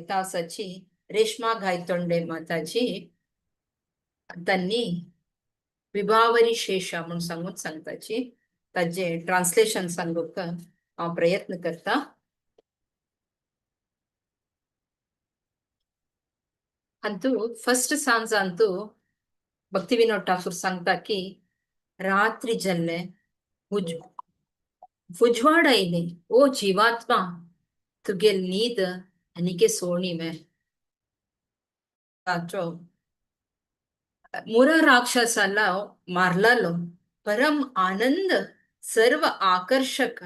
कविता आसाची रेश्मा गायतोंडे माताजी त्यांनी विभावरी शेषा म्हूण सांगून सांगताची. ताजे ट्रान्सलेशन सांगूंक हांव प्रयत्न करता. अंतू फर्स्ट सांजांतू भक्ती विनोद ठाकूर सांगता की रात्री जल्ले उजवाड आयले, ओ जीवात्मा तुगेल न्हीद आनीके सोणी मे. मुरा राक्षसाला मारलालो परम आनंद सर्व आकर्षक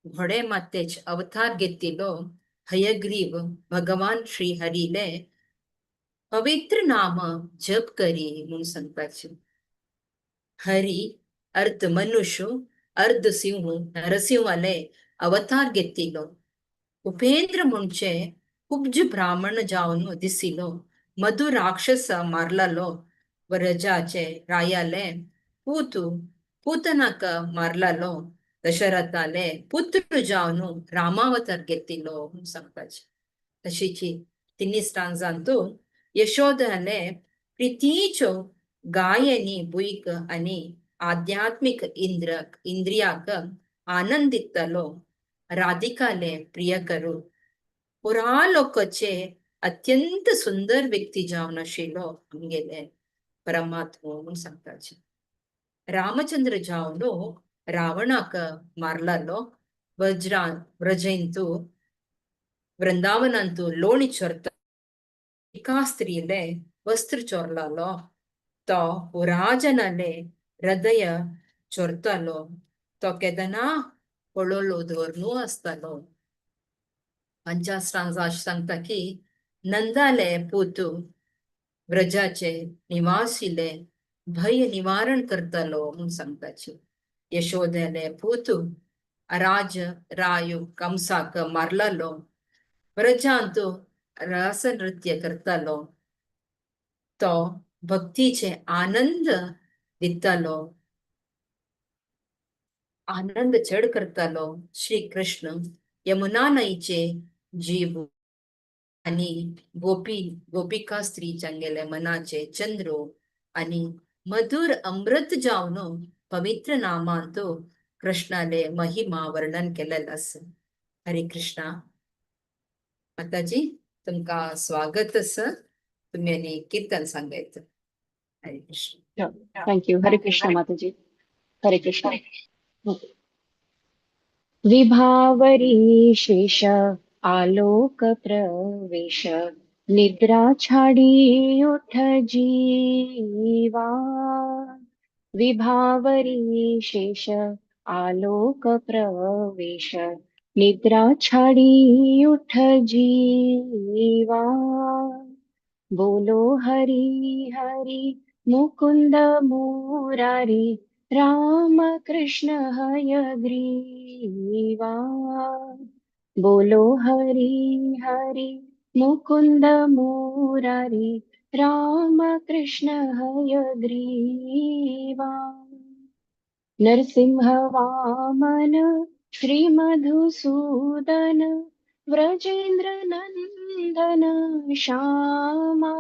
घोडे मातेच अवतार घेतिलो हयग्रीव भगवान श्री हरिले पवित्र नाम जप करी म्हूण सांगपाचें. हरी अर्ध मनुष्य अर्ध सिंह नरसिंहाले अवतार घेतिलो उपेंद्र म्हणचे कुब्ज ब्राह्मण जावन दिसिलो मधु राक्षस मारलालो व्रजाचे रायाले पूतु पूतनाक मारलालो दशरथाले पुत्र जावन रामावतार घेतिलो म्हूण सांगपाचें. तशीची तिन्ही स्टांजांतू यशोदाले प्रितीचो गायनी बुईक आनी आध्यात्मिक इंद्रियाक आनंदितलो राधिकाले प्रिय करू पुरालोकाचे अत्यंत सुंदर व्यक्ती जावन आशिल्लो आमगेले परमात्मो म्हूण सांगताचे. रामचंद्र जावन रावणाक मारलालो वज्रा व्रजंतु वृंदावनांतु लोणी चोरता एका स्त्रीले वस्त्र चोरलालो तो पुराजनाले हृदय चोरतालो तो केदना पळोलो धोरनू आसतालो. पंचास्त्रांजा सांगता की नंदाले पुतू व्रजाचे निवासिले भय निवारण करतालो म्हूण सांगताची. यशोदेले पुतू राज रायु कंसाक मारलालो व्रजांतु रास नृत्य करतालो तो भक्तीचे आनंद दितालो आनंद चड करतालो. श्री कृष्ण यमुना न्हंयचे जीव आणि गोपी गोपिका स्त्री जांगेले मनाचे चंद्रो आणि मधुर अमृत जावन पवित्र नामांतु कृष्णाले महिमा वर्णन केलेल आसा. हरे कृष्णा. माताजी तुमकां स्वागत आसा. तुमी आनी कीर्तन सांगायचं. हरे Krishna. Thank you. Hare Krishna Mataji. Hare Krishna. विभावरी शेष आलोक प्रवेश निद्रा छाडी उठ जीवा. विभावरी शेष आलोक प्रवेश निद्रा छाडी उठ जीवा. बोलो हरी हरी मुकुंद मुरारी राम कृष्ण हयग्रीवा. बोलो हरी हरी मुकुंद मुरारी राम कृष्ण हयग्रीवा. नरसिंह वामन श्री मधुसूदन व्रजेंद्र नंदन श्यामा.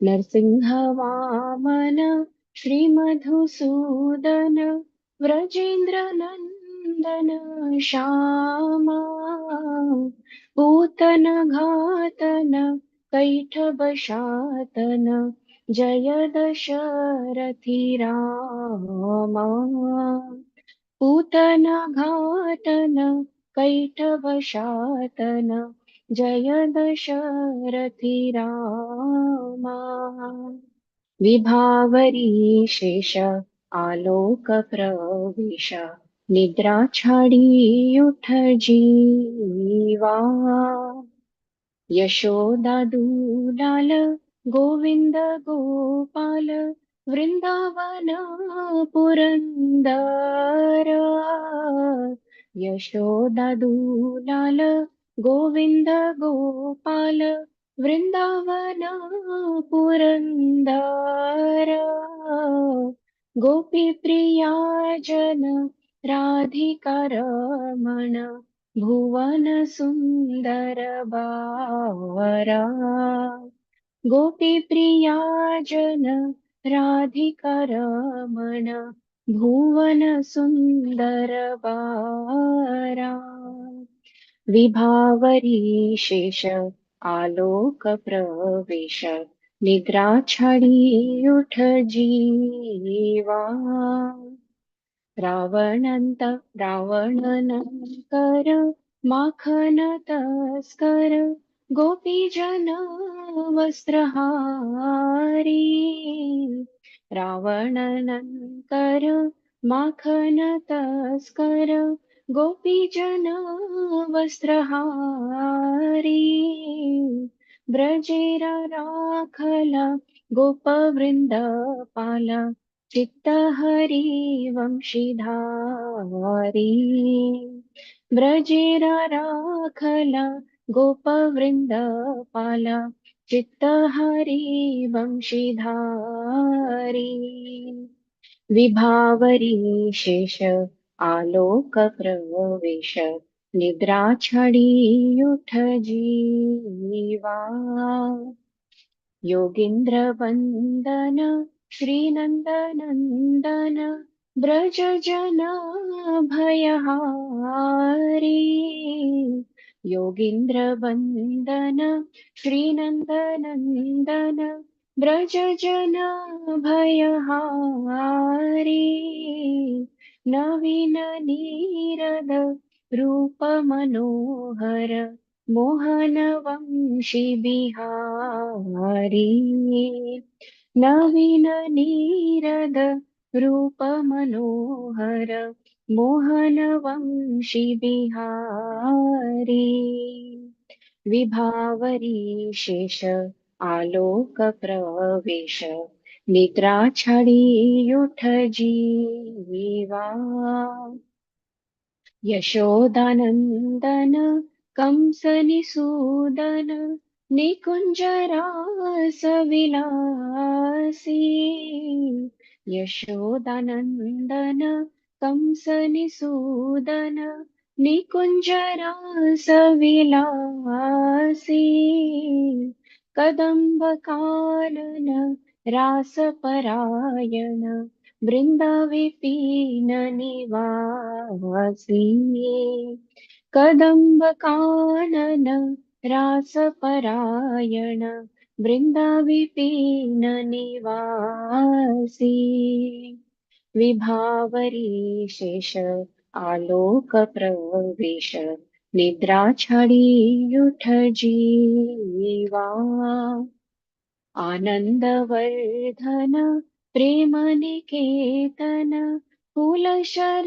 नरसिंह वामन श्री मधुसूदन व्रजेंद्र नंदन श्यामा. पूतन घातन कैठवशातन जय दशरथी रामा. पूतन घातन कैठवशातन जय दशरथी रामा. विभावरी शेष आलोक प्रवेश निद्रा छाडी उठ जीवा. यशोदा दुलाल गोविंद गोपाल वृंदावन पुरंदर. यशोदा दुलाल गोविंद गोपाल वृंदावन पुरंदर. गोपी प्रिया जन राधिका रमण भुवन सुंदर बावरा। गोपी प्रिया जन राधिका रमण भुवन सुंदर बारा। विभावरी शेष आलोक प्रवेश निद्रा छाडी उठ जीवा। रावणंत रावणनंकर माखन तस्कर गोपीजन वस्त्रहारी। रावणनंकर माखन तस्कर गोपीजन वस्त्रहारी। ब्रजेरा राखला गोपवृंद पाला चित्त हरी वंशीधारी। ब्रजेरा राखला गोपवृंद पाला चित्त हरी वंशीधारी। विभावरी शेष आलोक प्रवेश निद्रा छाडी उठ जीवा। योगींद्र वंदन श्रीनंदनंदन ब्रज जन भयहारी। योगींद्र वंदन श्रीनंदनंदन ब्रज जन भयहारी। नवीन नीरद रूप मनोहर मोहन वंशी बिहारी। नवीन नीरद रूप मनोहर मोहन वंशी बिहारी। विभावरी शेष आलोक प्रवेश निद्रा छाडी उठ जीवा। यशोदानंदन कंसनिसूदन निकुंज रास विलासी। यशोदानंदन कंसनिसूदन निकुंज रास विलासी। कदंब कानन रास परायण वृंदा विपिन निवासी। कदंब कानन रास परायण वृंदा विपिन निवासी। विभावरी शेष आलोक प्रवेश निद्रा छाडी उठ जीवा। आनंदवर्धन प्रेम निकेतन कुलशर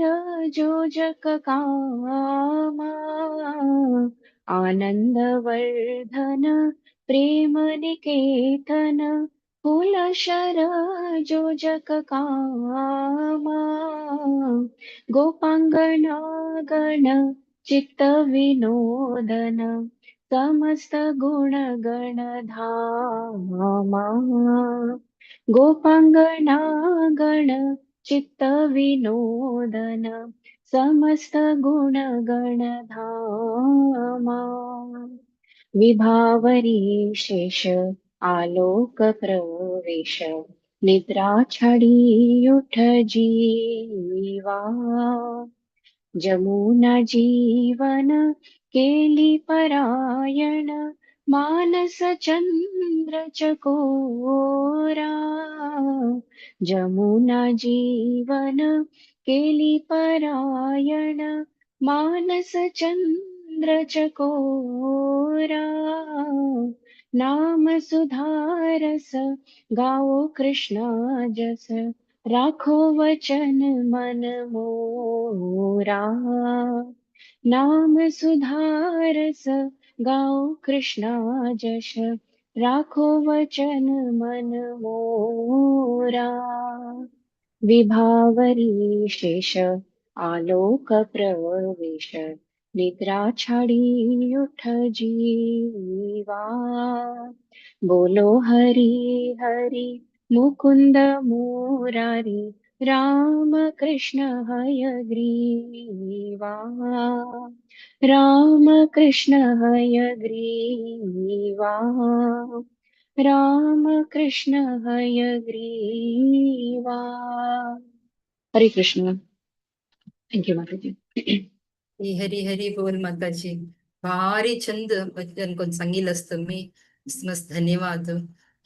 जोजक कामा। आनंदवर्धन प्रेम निकेतन कुलशर जोजक कामा। गोपांगना गण चित्त विनोदन समस्त गुण गण धामा। गोपांगना गण चित्त विनोदन समस्त गुण गण धामा। विभावरी शेष आलोक प्रवेश निद्रा छाडी उठ जीवा। जमुना जीवन केली परायण मानस चंद्र चकोरा। जमुना जीवन केली परायण मानस चंद्र चकोरा। नाम सुधारस गाओ कृष्ण जस राखो वचन मन मोरा। नाम सुधारस गाओ कृष्ण जस राखो वचन मन मोरा। विभावरी शेष आलोक प्रवेश निद्रा छाडी उठ जीवा। बोलो हरि हरि मुकुंद मुरारी राम कृष्ण हयग्रीवा, राम कृष्ण हयग्रीवा, राम कृष्ण हयग्रीवा. हरे Krishna. Thank you Mataji. Hari Hari Hari बोल माताजी. भारी छंद भजन कोण सांगितलं तुम्ही, मस्त, धन्यवाद.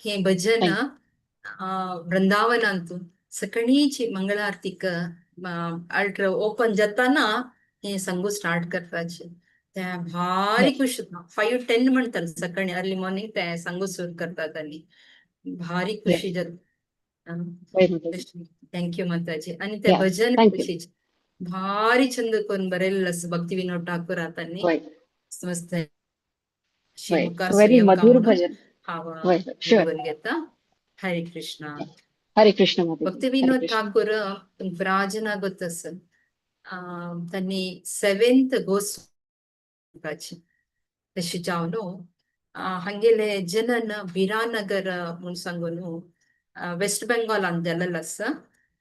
हे भजन thank वृंदावनांत सकणीची मंगळारतीक अल्टर ओपन जाताना हे सांगू स्टार्ट करताचे. ते भारी खुश, 5:10 म्हणतात सकाळी, अर्ली मॉर्निंग ते सांगू सुरू करतात आणि भारी खुशी जाता. वय माताजी. Thank you माताजी. आणि ते भजन thank you. खुशी भारी छंद करून बरयलेलं आसा भक्ती विनोद ठाकूर आतांनी. मस्त. श्री वय मुखार व्हेरी सुयंका मधुर म्हणून भजन. हांव वय, शुअर. विनवून घेता. हरे कृष्णा. हरे कृष्ण माताजी. भक्ती हरे विनोद कृष्ण. ठाकूर प्राजना गोत आसा. त्यांनी सेवेंथ गोस्वामी तशें जावन हांगेले जनन बिरानगर म्हूण सांगून ವೆಸ್ಟ್ ಬೆಂಗಾಲ್ जाल्लेलो आसा,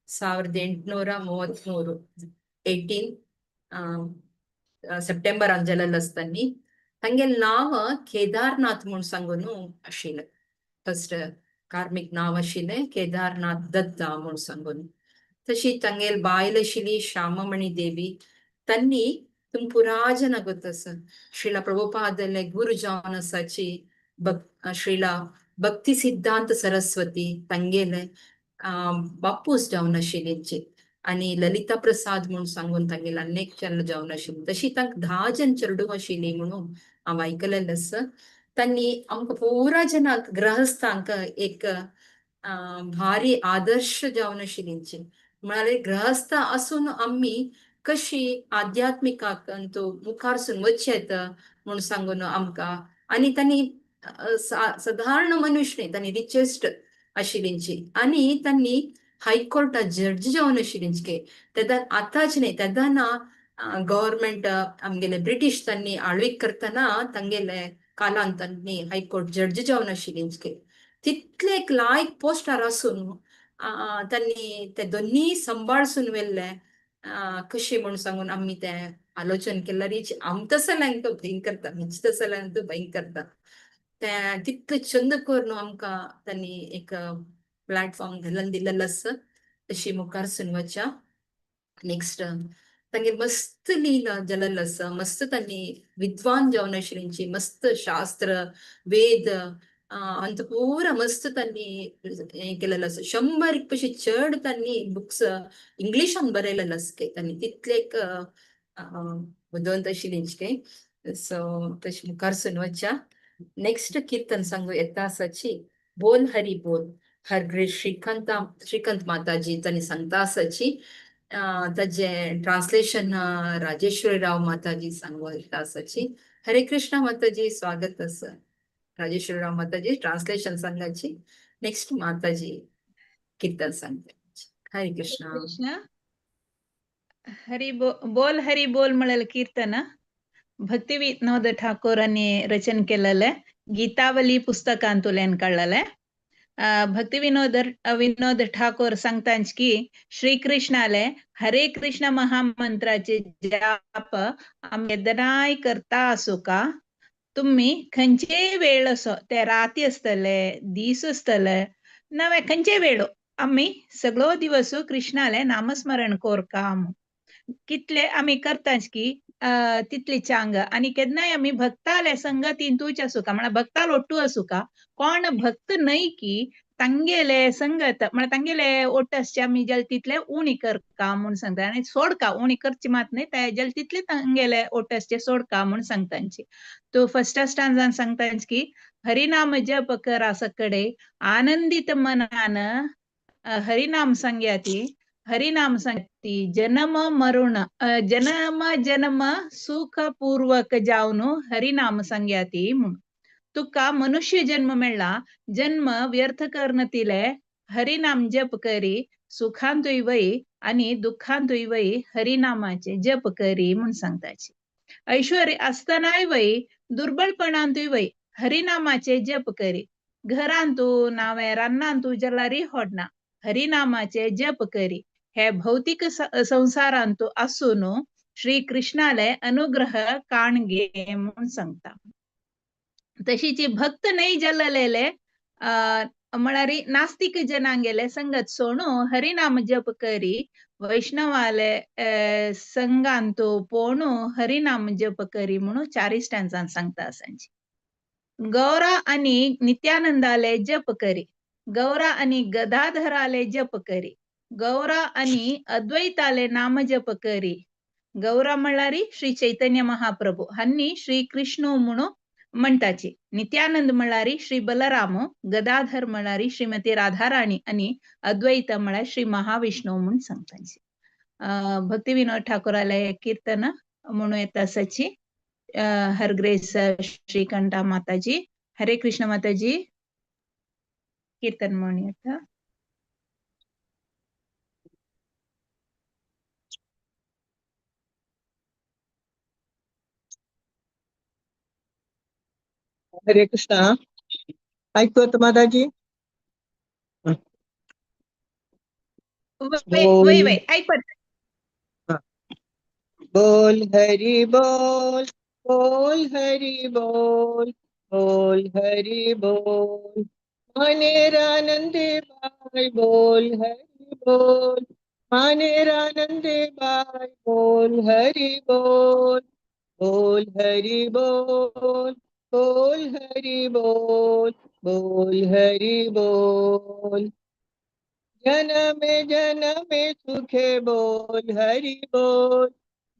1833, 18 सप्टेंबर जाल्लेलो आसा. तांणी तांगेलें नांव केदारनाथ म्हूण सांगून आशिल्लें. फर्स्ट कार्मीक नांव आशिल्लें केदारनाथ दत्ता म्हूण सांगून. तशी तांगेल बायल आशिल्ली श्याममणी देवी. तांणी तुमकां पुराजना गोत आसा, श्रीला प्रभुपादले गुरू जावन आसाची श्रीला भक्ती सिद्धांत सरस्वती तांगेले बापूस जावन आशिल्ली आणि ललिता प्रसाद म्हूण सांगून तांगेले आनी चेडो जावन आशिल्ली. तशी तांकां 10 जण चेडूं आशिल्ली म्हणून हांव आयकलेलें आसा. तांणी आमकां पुरा जनांक, गृहस्थांक एक भारी आदर्श जावन आशिल्ली. म्हळ्यार गृहस्थ आसून आमी कशी आध्यात्मिकाक मुखार सून वचचें येता म्हूण सांगून आमकां. आनी तांणी साधारण मनुष्य न्ही, तांणी रिचेस्ट आशिल्ली आनी तांणी हायकोर्टात जड्ज जावन आशिल्ली. तेन्ना आतांच न्ही, तेन्ना गव्हर्मेंट आमगेले ब्रिटीश तांणी आळवीक करतना तांगेले कालान तांणी हायकोर्ट जड्ज जावन आशिल्ली. तितले एक लायक पोस्टार आसून तांणी ते दोन्ही सांबाळसून व्हेल्ले कशें म्हूण सांगून आमी ते आलोचन केल्यार आम तसल्यांक तो भंय करता, मीच तसल्यांक तो भंय करता. ते तितले चंद करून आमकां तांणी एक प्लॅटफॉर्म घालून दिलेलो आसा. तशी मुखार सून वच्या. नेक्स्ट तांगेर मस्त लीला जाल्लेलो आसा. मस्त तांणी विद्वान जावन आशिल्ली, मस्त शास्त्र वेद अंत पूरा मस्त तांणी हें केलेलो आसा. 100 पशी चड तांणी बुक्स इंग्लिशान बरयलेलो आसा. तांणी तितले एक बुदवंत आशिल्ली. सो तशी मुखार सून वच्या. नेक्स्ट कीर्तन सांगू येता आसाची बोल हरी बोल. हर श्रीकांत श्रीकांत माताजी तांणी सांगता आसाची. ताजे ट्रान्सलेशन राजेश्वरी राव माताजी सांगू येता आसाची. हरे कृष्णा माताजी, स्वागत आसा. राजेश्वरी राव माताजी ट्रान्सलेशन सांगाची. नेक्स्ट माताजी कीर्तन सांगता. हरे कृष्णा. कृष्ण. हरी बोल हरी बोल म्हळेलं कीर्तन भक्ती विनोद ठाकूरांनी रचन केलेले, गीतावली पुस्तकांतुल्यान काडलेले. भक्ती विनोद विनोद ठाकूर सांगतांच की श्रीकृष्णाले हरे कृष्ण महामंत्राचे जाप आमी केदनाय करता आसूका, तुम्ही खंयचेय वेळ असो, ते राती आसतले, दीस आसतले, नवे खंयचेय वेळ, आमी सगळो दिवस कृष्णाले नामस्मरण कोरका. कितले आमी करताच की तितली चांग. आणि केन्नाय आमी भक्ताले संगतींतूच आसूका, म्हळ्यार भक्ताल ಒಟ್ಟು आसूका. कोण भक्त न्हय की तांगेले संगत म्हळ्यार तांगेले ओटसचे आमी जल तितले उणी करका म्हूण सांगता आनी सोडका, उणी करची मात न्हय, ते जल तितले तांगेले ओटसचे सोडका म्हूण सांगतांची. तो फर्स्ट स्टांजान सांगतांच की हरिनाम जप करा सकडे आनंदित मनान, हरिनाम सांग्याती, हरिनाम सांगती जन्म मरुण जन्म जन्म सुखपूर्वक जावन हरिनाम सांग्याती म्हूण. तुका मनुष्य जन्म मेळ्ळा, जन्म व्यर्थ करनतिले हरिनाम जप करी, सुखांतूय वय आणि दुःखांतूय वय हरिनामाचे जप करी म्हूण सांगताची. ऐश्वर्य आसतनाय वय, दुर्बळपणांतूय वय हरिनामाचे जप करी. घरांतू नावे रान्नांतू जलारी होडना हरिनामाचे जप करी. हे भौतिक संसारांतु आसून श्री कृष्णाले अनुग्रह काण गे म्हूण सांगता. तशीची भक्त नाही जल्ललेले म्हळ्यार नास्तिक जनांगेले संगत सोणू हरिनाम जप करी वैष्णवाले संगांतु पोणू हरिनाम जप करी म्हणून चारी स्टँजान सांगता आसांची. गौरा आणि नित्यानंदाले जप करी, गौरा आणि गदाधराले जप करी, गौरा आणि अद्वैताले नाम जप करी. गौरा म्हळ्यार श्री चैतन्य महाप्रभू हन्नी श्री कृष्ण म्हणून म्हणताची, नित्यानंद म्हळ्यार श्री बलराम, गदाधर म्हळ्यार श्रीमती राधाराणी आणि अद्वैत म्हळ्यार श्री महाविष्णू म्हूण सांगताची. भक्ती विनोद ठाकूराले कीर्तन म्हणून येता आसाची. हरग्रेस श्रीकंठा माताजी. हरे कृष्ण माताजी, कीर्तन म्हणून येता. हरे कृष्णा. ऐकू माताजी? वय वय ऐकत. बोल हरि बोल, बोल हरि बोल, बोल हरि बोल, मानेरानंदे बाय बोल हरि बोल, मानेरानंदे बाय बोल हरि बोल, बोल हरि बोल, बोल हरि बोल, बोल हरि बोल, जनमे जनमे सुखे बोल हरि बोल,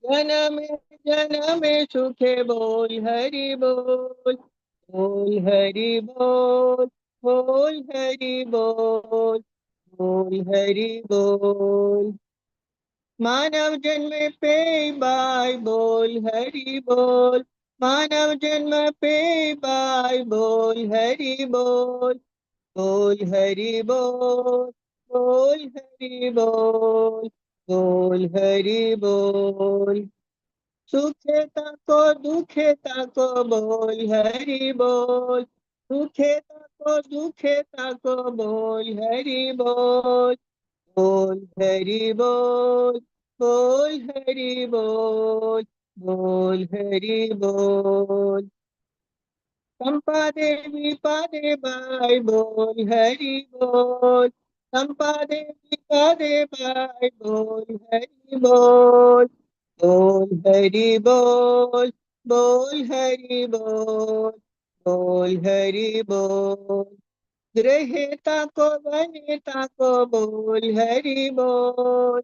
जनमे जनमे सुखे बोल हरि बोल, बोल हरि बोल, बोल हरि बोल, बोल हरि बोल, मानव जन्म पे बाय बोल हरि बोल, मानव जन्म पे बाय बोल हरि बोल, बोल हरि बोल, बोल हरि बोल, बोल हरि बोल, सुखे ताको दुखे ताको बोल हरि बोल, सुखे ताको दुखे ताको बोल हरि बोल, बोल हरि बोल, बोल हरि बोल, बोल हरि बोल, चंपा देवी पादे बाय बोल हरि बोल, चंपा देवी पादे बाय बोल हरि बोल, बोल हरि बोल, बोल हरि बोल, बोल हरि बोल, गृहेता को वनेता को बोल हरि बोल,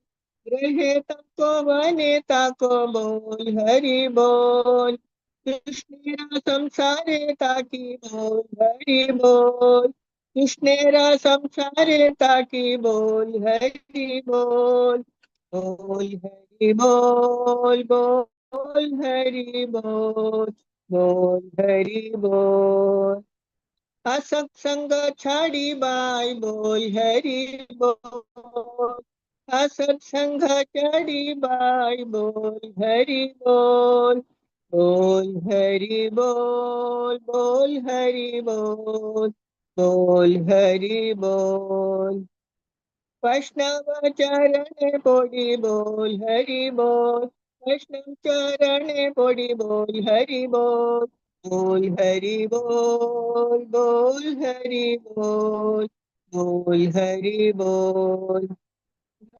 गृहेता को वनेता को बोल हरि बोल, कृष्णेरा संसारे ताकी बोल हरि बोल, कृष्णेरा संसारे ताकी बोल हरि बोल, बोल हरि बोल, बोल हरि बोल, बोल हरि बोल, असत्संग छाडी बाय बोल हरि बोल, असत्संग छाडी बाय बोल हरि बोल, बोल हरि बोल, बोल हरि बोल, बोल हरि बोल, वैष्णव चरण पोडी बोल हरि बोल, वैष्णव चरण पोडी बोल हरि बोल, बोल हरि बोल, बोल हरि बोल, बोल हरि बोल,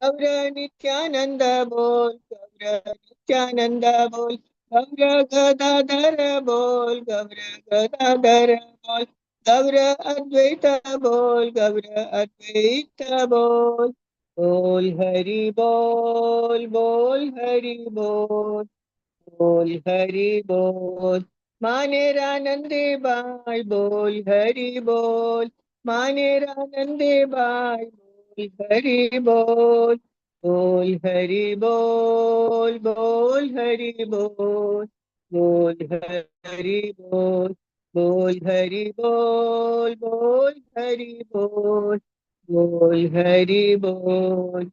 गौर नित्यानंद बोल, गौर नित्यानंद बोल, गौर गदाधर बोल, गौर गदाधर बोल, गौर अद्वैत बोल, गौर अद्वैत बोल, बोल हरि बोल, बोल हरि बोल, बोल हरि बोल, मानेरानंदे बाय बोल हरि बोल, मानेरानंदे बाय बोल हरि बोल, बोल हरि बोल, बोल हरि बोल, बोल हरि बोल, बोल हरि बोल, बोल हरि बोल, बोल हरि बोल.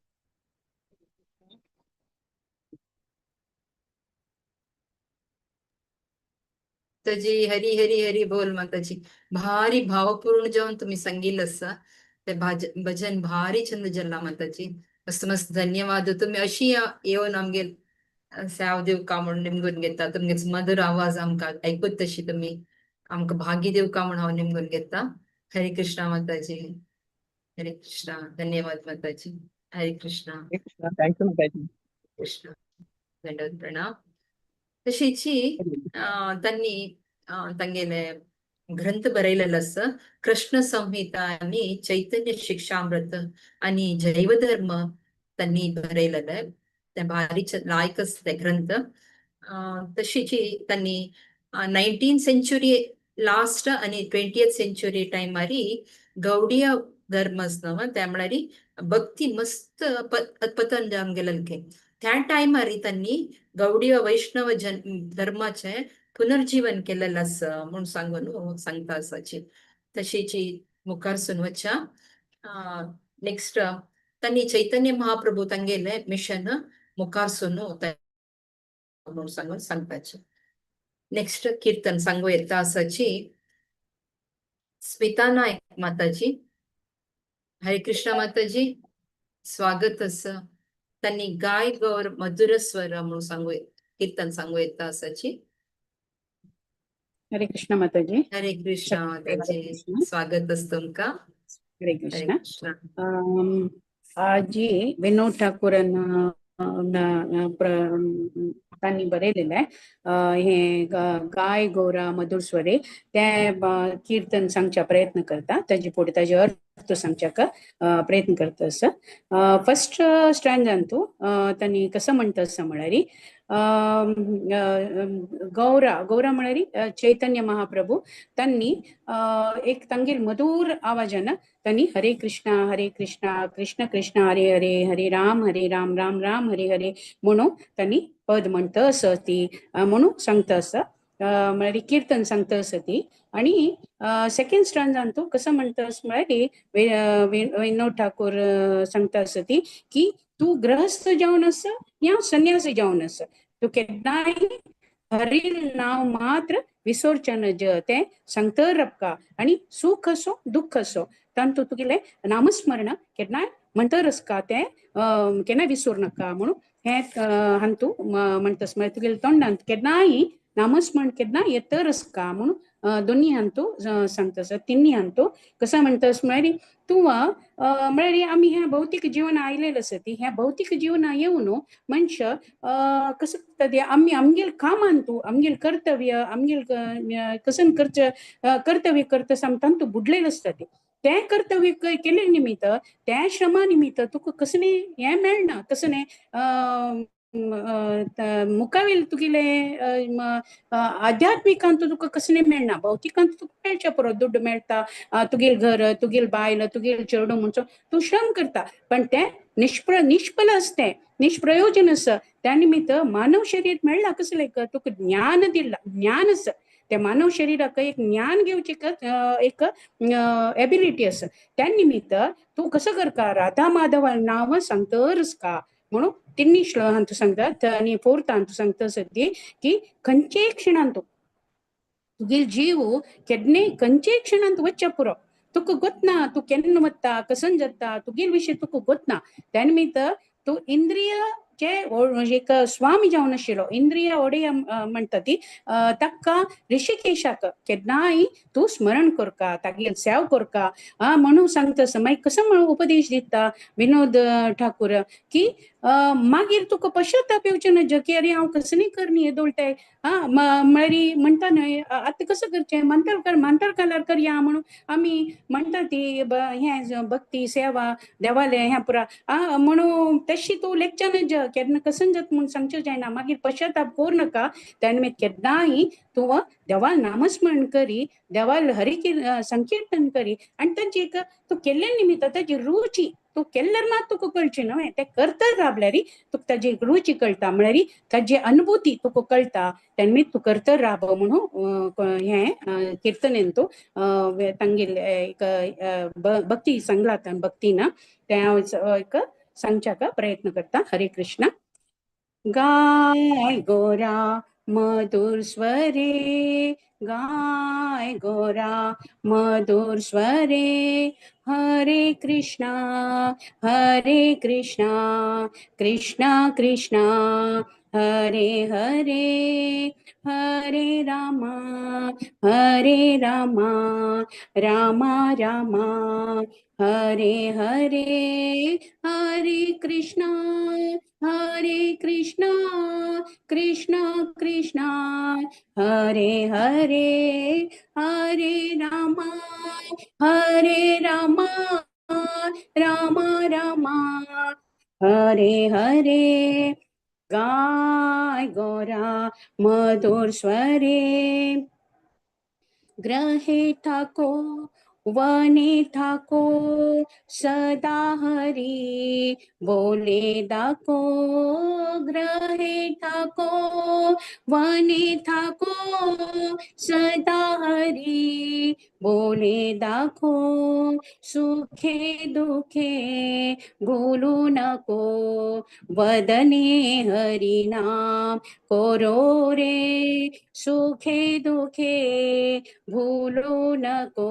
माताजी हरी हरी हरी बोल. माताजी भारी भावपूर्ण जेवण तुम्ही सांगितलं ते भजन भारी छंद जल्ला माताजी. मस्त मस्त धन्यवाद. तुमी अशी येवन आमगेर सेव दिवका म्हूण निमगून घेता. तुमगे मधुर आवाज आमकां आयकूत तशी तुमी आमकां भागी दिवका म्हूण हांव निमगून घेता. हरे कृष्णा माताजी. हरे कृष्णा. धन्यवाद माताजी. हरे कृष्णा. Thank you माताजी. कृष्ण. दंडवत प्रणाम. तशीची त्यांनी तांगेले ग्रंथ बरयलेलो आसा कृष्ण संहिता आणि चैतन्य शिक्षामृत आणि जैवधर्म त्यांनी बरयलेले. ते भारी लायक आसा ते ग्रंथ. तशीची त्यांनी 19 सेंचुरी लास्ट आणि 20th century टायमारी गौडीय धर्म आसा त्या म्हळ्यार भक्ती मस्त पतन जावन गेलेले. त्या टायमारी त्यांनी गौडीय वैष्णव जन धर्माचे पुनर्जीवन केलेलं आसा म्हूण सांगून सांगता आसाची. तशीची मुखार वच्च्या नेक्स्ट त्यांनी चैतन्य महाप्रभू तांगेले मिशन मुखार म्हणून सांगून सांगताचे. नेक्स्ट कीर्तन सांगू येता आसाची स्मिता नायक माताजी. हरे कृष्ण माताजी, स्वागत आसा. त्यांनी गाय गौर मधुर स्वर म्हणून सांगू कीर्तन सांगू येता आसाची. हरे कृष्ण माताजी. हरे कृष्ण हरे माताजी. कृष्ण. स्वागत असतं तुमका. हरे हरे कृष्ण. कृष्ण. आजी विनोद ठाकूरान तांणी बरयलेलें हे गाय गोरा मधुर स्वरे ते कीर्तन सांगच्या प्रयत्न करता. ताजे फुडें ताजे अर्थ सांगच्याक प्रयत्न करता आसा. फर्स्ट स्टँजान तूं तांणी कसो म्हणटा आसा म्हळ्यार गौरा गौरा म्हळ्यार चैतन्य महाप्रभू तांणी एक तांगेर मधुर आवाजान तांणी हरे कृष्णा हरे कृष्णा कृष्ण कृष्ण हरे हरे हरे राम हरे राम राम राम हरे हरे म्हणून तांणी पद म्हणटा आसा ती म्हणून सांगता आसा, म्हळ्यार कीर्तन सांगता आसा ती. आणि सेकंड स्टँजान तूं कसो म्हणटा म्हळ्यार विनोद ठाकूर सांगता आसा ती की तूं गृहस्थ जावन आसा या संन्यासी जावन आसा, तूं केन्नाय हरील नांव मात्र विसरचें नज, तें सांगतर रपका आनी सुख असो दुःख असो तांतू तुगेलें नामस्मरण केन्नाय म्हणतर आसका तें केन्नाय विसरूं नाका म्हणून हें हांतू म्हणटा. म्हळ्यार तुगेल्या तोंडांत केन्नाय नामस्मरण केन्ना येतर आसका म्हणून दोन्ही हांतू सांगता आसा. तिन्ही हांतू कसो म्हणटा म्हळ्यार तूं म्हळ्यार आमी हें भौतीक जीवन आयलेलें आसा ती ह्या भौतीक जीवना येवन मनशां कसो करता ते आमी आमगेल कामान तूं आमगेल कर्तव्य आमगेल कसन करचें कर्तव्य करता आसा तांतू बुडलेलें आसता तें तें कर्तव्य केले निमित्त त्या श्रमा निमित्त तुका कसलें हें मेळना, कसलें मुखावेल तुगेले आध्यात्मिकांत तुका कसलें मेळना, भौतिकांत तुका मेळचें पुरो दुड्ड मेळटा, तुगेल घर तुगेल बायल तुगेल चेडूं म्हणचो तूं श्रम करता, पण तें निष्फल आसता, निष्प्रयोजन आसा. त्या निमित्त मानव शरीर मेळ्ळा कसलें तुका ज्ञान दिलां, ज्ञान आसा त्या मानव शरीराक एक ज्ञान घेवची एक एबिलिटी आसा. त्या निमित्त तूं कसो करका राधा माधव नांव सांगतरच का म्हणून तिन्ही श्लोकांत सांगतात. आनी फोर्थ सांगता आसा ती की खंयचेय क्षणांत तुगेल जीव केन्नाय खंयचेय क्षणांत वच्चें पुरो, तुका गोतना तूं केन्ना वता कसन जाता तुगेल विशय तुका गोतना. त्या निमित्त तूं इंद्रिय चे एक स्वामी जावन आशिल्लो इंद्रिय ओडेय म्हणटा ती ताका ऋषिकेशाक केन्नाय तूं स्मरण करका तागेल सेव करका म्हणून सांगता आसा. मागीर कसो म्हणून उपदेश दिता विनोद ठाकूर की मागीर तुका पश्चाताप येवचें ना की अरे हांव कसली करणी येदोळटे म्हळ्यार म्हणटा न्हय आतां कसो करचें मांतरकर मांतर कालार करया म्हणून आमी म्हणटा ती हें भक्ती सेवा देवालें हें पुरा म्हणून तशी तूं लेखचें नज केन्ना कसन जाता म्हूण सांगचें जायना, मागीर पश्चाताप करूं नाका. त्या निमित्त केन्नाय तूं देवाल नामस्मरण करी देवाल हरी संकीर्तन करी आनी ताजी एक तूं केल्ले निमित्त ताजी रुची तूं केल्यार मात तुका कळचें न्हय, तें करता राबल्यार तुका ताजी रुची कळटा, म्हळ्यार ताजी अनुभूती तुका कळटा. त्या निमित्त तूं करता राब म्हणून हें किर्तनेन तूं तांगेले एक भक्ती सांगला भक्तीन तें हांव एक सांगच्याक प्रयत्न करता. हरे कृष्ण. गाय गोरा मधुर स्वरे गाय गोरा मधुर स्वरे। हरे कृष्णा हरे कृष्णा कृष्णा कृष्णा हरे हरे, हरे रामा हरे रामा रामा रामा हरे हरे, हरे कृष्णा हरे कृष्णा कृष्णा कृष्णा हरे हरे, हरे रामा हरे रामा रामा रामा हरे हरे। गाय गोरा मधुर स्वरे। ग्रहे ठाको वने ठाको सदा हरी बोले दाको। ग्रहे ठाको वने ठाको सदा हरी बोले दाखो। सुखे दुखे बोलू नको वदने हरि नाम कोरो रे। सुखे दुखे भूलू नको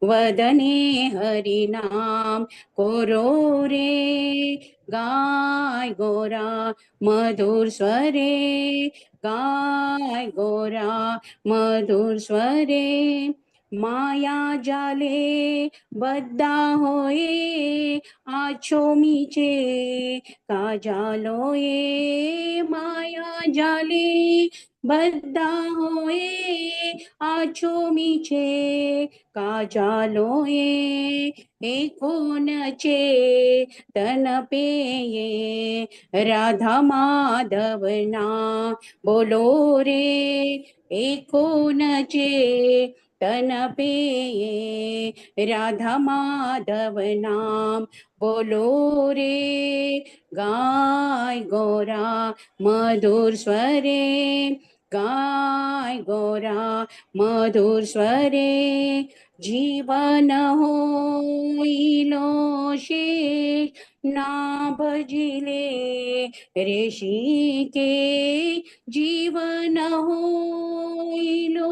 वदने हरि नाम कोरो रे। गाय गोरा मधुर स्वरे, गाय गोरा मधुर स्वरे। माया जाले बद्दा होए आछो मीचे काजालोए। माया जाले बद्दा होए आछो मीचे काजालोए। एकोनचे तन पेये राधा माधव ना बोलो रे। एकोनचे तन पेये राधा माधव नाम बोलो रे। गाय गोरा मधुर स्वरे, गाय गोरा मधुर स्वरे। जीवन होइलो शेष ना भजिले ऋषिके। जीवन होइलो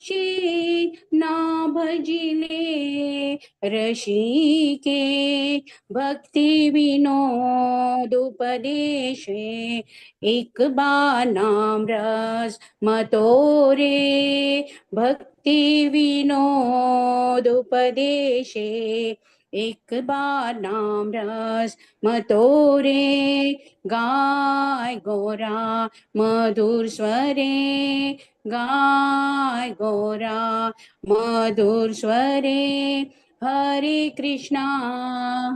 शेष ना भजिले ऋषिके। भक्ति विनोद उपदेशे एक बार नाम रस मतोरे। भक्ति विनोद उपदेशे एक बार नाम रस मतोरे। गाय गोरा मधुर स्वरे, गाय गोरा मधुर स्वरे। हरे कृष्णा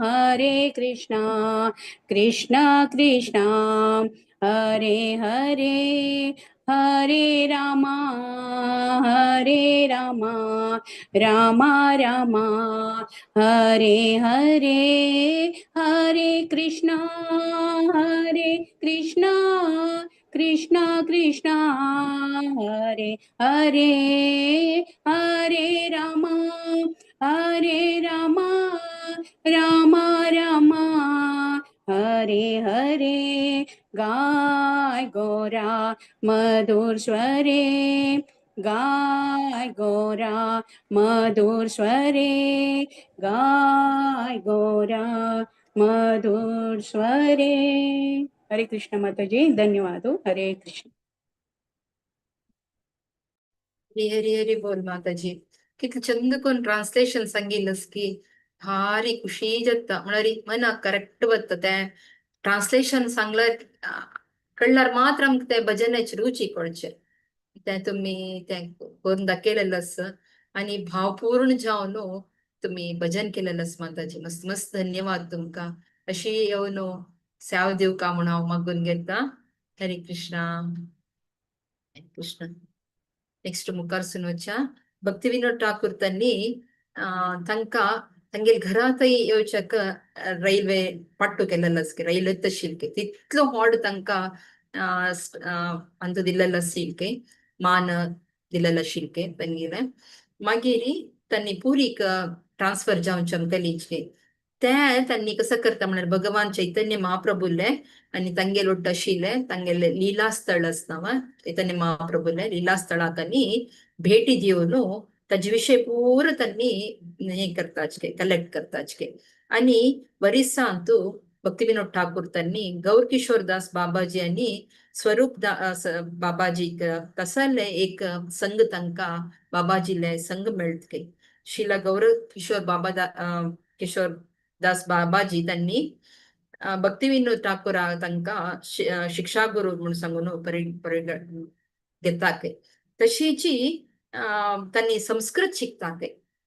हरे कृष्णा कृष्णा कृष्णा हरे हरे, हरे रामा हरे रामा रामा रामा हरे हरे, हरे कृष्णा हरे कृष्णा कृष्णा कृष्णा हरे हरे, हरे रामा हरे रामा रामा रामा हरे हरे। गाय गोरा मधुर स्वरे, गाय गोरा मधुर स्वरे, गाय गोरा मधुर स्वरे। हरे कृष्ण माताजी, धन्यवाद हो। हरे कृष्ण। हरी हरी हरी बोल माताजी। कितले चंद कोन ट्रान्सलेशन सांगिल्लस की भारी खुशी जाता, म्हळ्यार मनाक करेक्ट वता तें ट्रान्सलेशन सांगल्यार कळ्ळ्यार मात्र आमकां तें भजनाची रुची कळचें। तें तुमी तें करून दाखयलेलें आसा आनी भावपूर्ण जावन तुमी भजन केलेलें आसा माताजी। मस्त मस्त धन्यवाद तुमकां। अशी येवन सेवा दिवका म्हूण हांव मागून घेता। हरे कृष्णा, हरे कृष्ण। नेक्स्ट मुखार सुनोच्या भक्ती विनोद ठाकूर त्यांनी तांकां तांगेल घरांतय येवच्याक रैल्वे पट्टू केलेलो आसा, रैल्वे तशिल्के तितलो व्हड तांकां अंतू दिल्लेलो आशिल्के, मान दिल्लेलो आशिल्के तांगेले। मागीर तांणी पुरीक ट्रान्सफर जावचे आमकां ते तांणी कसो करता म्हळ्यार भगवान चैतन्य महाप्रभुले आनी तांगेल ಒಟ್ಟು आशिल्ले तांगेले लीला स्थळ आसता चैतन्य महाप्रभूले लीला स्थळाक आनी भेटी दिवन ताजे विशय पूरा त्यांनी हे करताचे, कलेक्ट करताचे. आणि वरिसांतु भक्तिविनोद ठाकूर त्यांनी गौर किशोर दास बाबाजी आणि स्वरूप बाबाजी तसले एक संघ तांकां बाबाजीले संघ मेळत. शिला गौर किशोर बाबा किशोर दास बाबाजी त्यांनी भक्तिविनोद ठाकूर तांकां शिक्षा गुरु म्हणून सांगून परि घेता. तशीची त्यांनी संस्कृत शिकता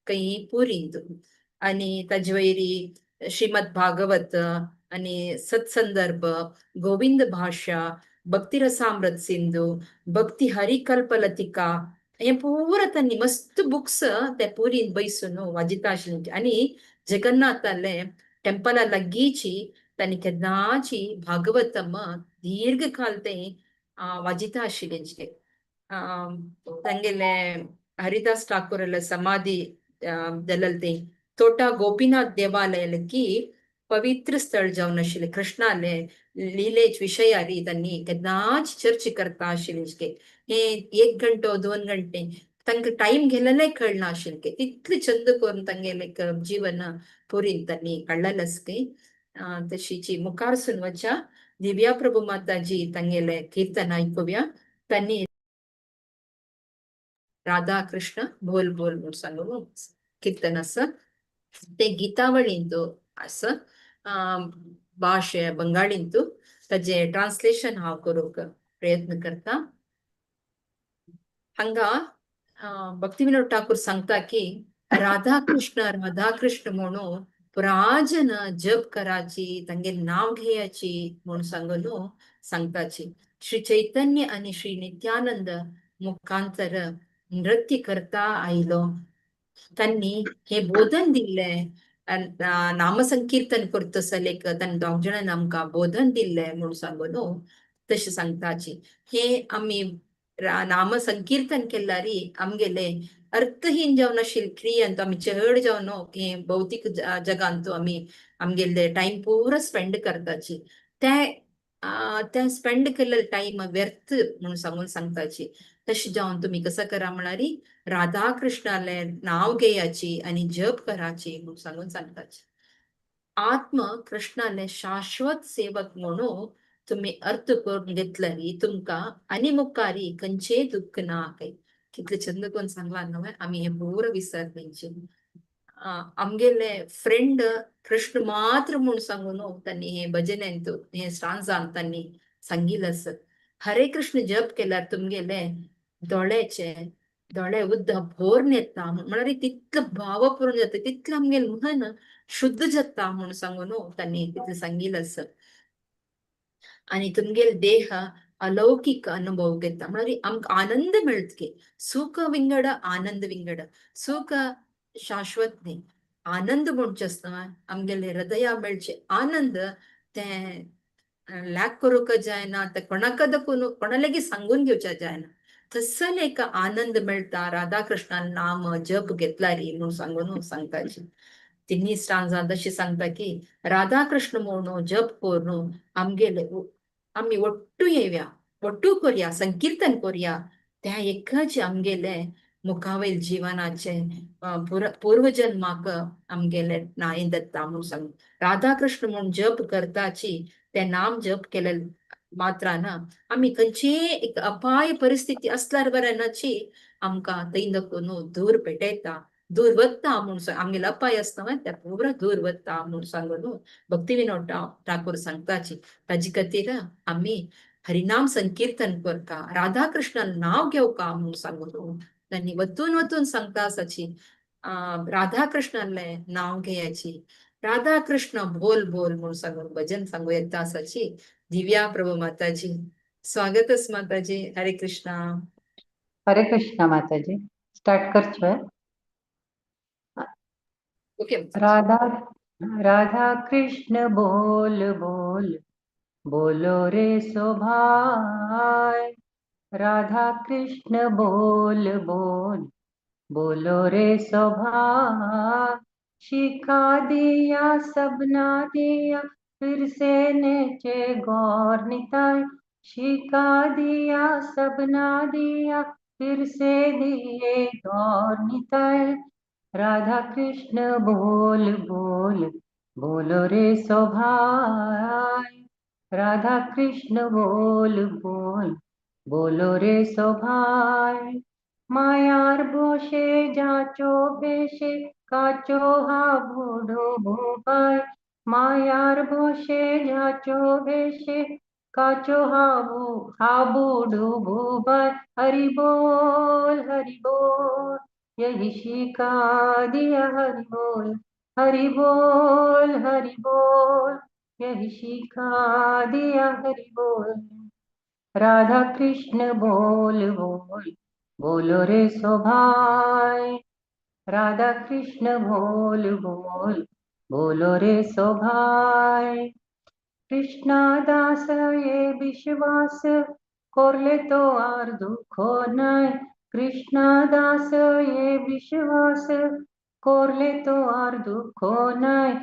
काही पुरींत आणि ताजे वयरी श्रीमद भागवत आणि सत्संदर्भ, गोविंद भाषा, भक्तिरसामृत सिंधू, भक्ती हरिकल्पलतिका हे पुरा त्यांनी मस्त बुक्स ते पुरीन बैसून वाजिता आशिल्ले. आणि जगन्नाथाले टेंपला लागीची त्यांनी केन्नाची भागवतम दीर्घकाल ते वाजिता आशिल्ले. तांगेले हरिदास ठाकूरले समाधी दलल ते तोटा गोपीनाथ देवालयाकी पवित्र स्थळ जावन आशिल्ले. कृष्णाले लीलेच विशयारी त्यांनी केन्नाच चर्चा करता आशिल्ले. हे एक घंटो 2 घंटे तांकां टायम घेतलेले कळना आशिल्ले, तितले चंद करून तांगेले जीवन पुरीन त्यांनी काडलेलें आसा. तशीची मुखार वच्या दिव्या प्रभू माताजी तांगेले कीर्तन आयकुया. त्यांनी राधा कृष्ण बोल बोल म्हणून सांगून कीर्तन आसा, ते गीतावळींतु आसा, भाशे बंगाळींतु. ताजे ट्रान्सलेशन हांव करूंक प्रयत्न करता. हांगा भक्तिविनोद ठाकूर सांगता की राधा कृष्ण राधा कृष्ण म्हणून पुराजन जप कराची, तांगेले नाव घेयाची म्हणून सांगून सांगताची. श्री चैतन्य आणि श्री नित्यानंद मुखांतर नृत्य करता आयलो, त्यांनी हे बोधन दिल्ले, नामसंकीर्तन करतसलेक तांणी दोग जाणांनी आमकां बोधन दिल्ले म्हणून सांगून तशें सांगताची. हे आमी नामसंकीर्तन केल्यारी आमगेले अर्थहीन जावन आशिल्ले क्रियेंत आमी चड जावन हे भौतीक जगांत आमी आमगेले टायम पुरो स्पेंड करताची, ते ते स्पेंड केल्ले टायम व्यर्थ म्हणून सांगून सांगताची. तशें जावन तुमी कसं करा म्हळ्यार राधा कृष्णाले नाव घेयाची आनी जप कराची म्हणून सांगून सांगताची. आत्म कृष्णाले शाश्वत सेवक म्हणून तुम्ही अर्थ करून घेतल्यारी तुमकां आनी मुखारी खंयचेय दुःख ना. काय कितले चंद कोण सांगला न्हय, आमी हे पूरा विसरलेंचे. आमगेले फ्रेंड कृष्ण मात्र म्हणून सांगून त्यांनी हे भजनेंत हे स्टांजान त्यांनी सांगिल्लें आसा. हरे कृष्ण जप केल्यार तुमगेले दोळ्याचे दोळे उद्द भोर येता, म्हळ्यार तितलो भावपूर्ण जाता, तितलें आमगेलें मन शुद्ध जाता म्हणून सांगून त्यांनी तितलें सांगिल्लें आसा. आणि तुमगेले देह अलौकिक अनुभव घेता, म्हळ्यार आमकां आनंद मेळटा. सुख विंगड आनंद विंगड, सुख शाश्वत न्ही. आनंद म्हणचे आसता आमगेले हृदया मेळचे आनंद ते लॅक करूंक जायना, ते कोणाक दाखोवन कोणा लेगीत सांगून घेवच्या जायना, तसले एक आनंद मेळटा राधा कृष्णान नाम जप घेतल्यारी म्हणून सांगून सांगताची. तिन्ही स्टांजान तशी सांगता की राधा कृष्ण म्हणून जप करून आमगेले आमी ಒಟ್ಟು येवया, ಒಟ್ಟು करया, संकीर्तन करया, त्या एकच आमगेले मुखावयल जीवनाचे पूर्वजन्माक आमगेले नाय दत्ता म्हणून सांग. राधा कृष्ण म्हणून जप करताची ते नाम जप केले मात्रान आमी खंयचीय एक अपाय परिस्थिती असल्यार बरें आमकां थंय दाखोवन दूर पेटयता, दूर वता म्हणून सांग. आमगेले अपाय आसता त्या पुरा दूर वता म्हणून सांगून भक्ती विनोद ठाकूर सांगताची. ताजे खातीर आमी हरिनाम संकीर्तन करता, राधा कृष्ण नाव घेवका म्हणून सांगून त्यांनी वतून वतून सांगता आसाची. राधा कृष्णाले नाव घेयाची, राधा कृष्ण बोल बोल म्हणून सांगून भजन सांगू येता आसाची. दिव्या प्रभू माताजी, स्वागतच माताजी. हरे कृष्णा. हरे कृष्णा माताजी. स्टार्ट करचो? ओके. राधा राधा कृष्ण बोल बोल बोलो रे सोभाय, राधा कृष्ण बोल बोल बोलो रे सोभाय, शिखा दिया सबना दिया फिर से नेचे गौर निताय। शिका दिया सबना दिया, फिर से दिए गौर निताय। राधा कृष्ण बोल बोल बोलो रे सोभाय। राधा कृष्ण बोल बोल बोलो रे सोभाय। मायार बोशे जाचो बेशे, काचो हा बूढ़ो भूपाय। मायार बोशे जाचो बेशे, काचो हा बूढ़ो भूपाय। हरि बोल हरि बोल यही शिका दिया, हरि बोल हरि बोल हरि बोल यही शिखा दिया, हरि बोल। राधा कृष्ण बोल बोल बोलो रे सोभाय। राधा कृष्ण बोल बोल बोलो रे सोभाय। कृष्णा दास ये विश्वास करले तो are दुख नाय। कृष्णा दास ये विश्वास करले तो are दुख नाय,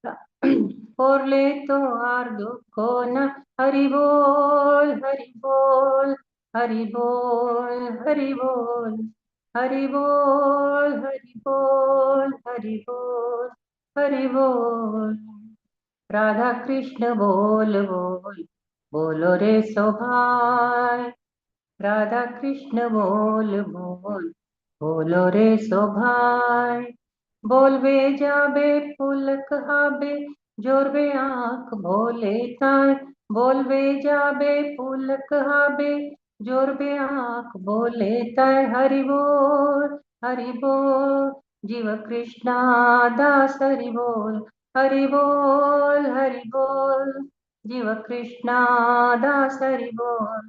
करले तो are दुख नाय। हरि बोल हरि बोल हरि बोल हरि बोल हरि बोल हरि बोल हरि बोल हरि बोल। राधा कृष्ण बोल बोल बोलो रे सोभाय। राधा कृष्ण बोल बोल बोलो रे सोभाय। बोलबे जाबे पुलक हाबे, जोरबे आँख भोले ताय। बोलबे जाबे पुलक हाबे, जोरबे आँख बोले ताय। हरि बोल हरि बोल जीव कृष्णा दास, हरि बोल हरि बोल हरि बोल जीव कृष्णा दास, हरि बोल।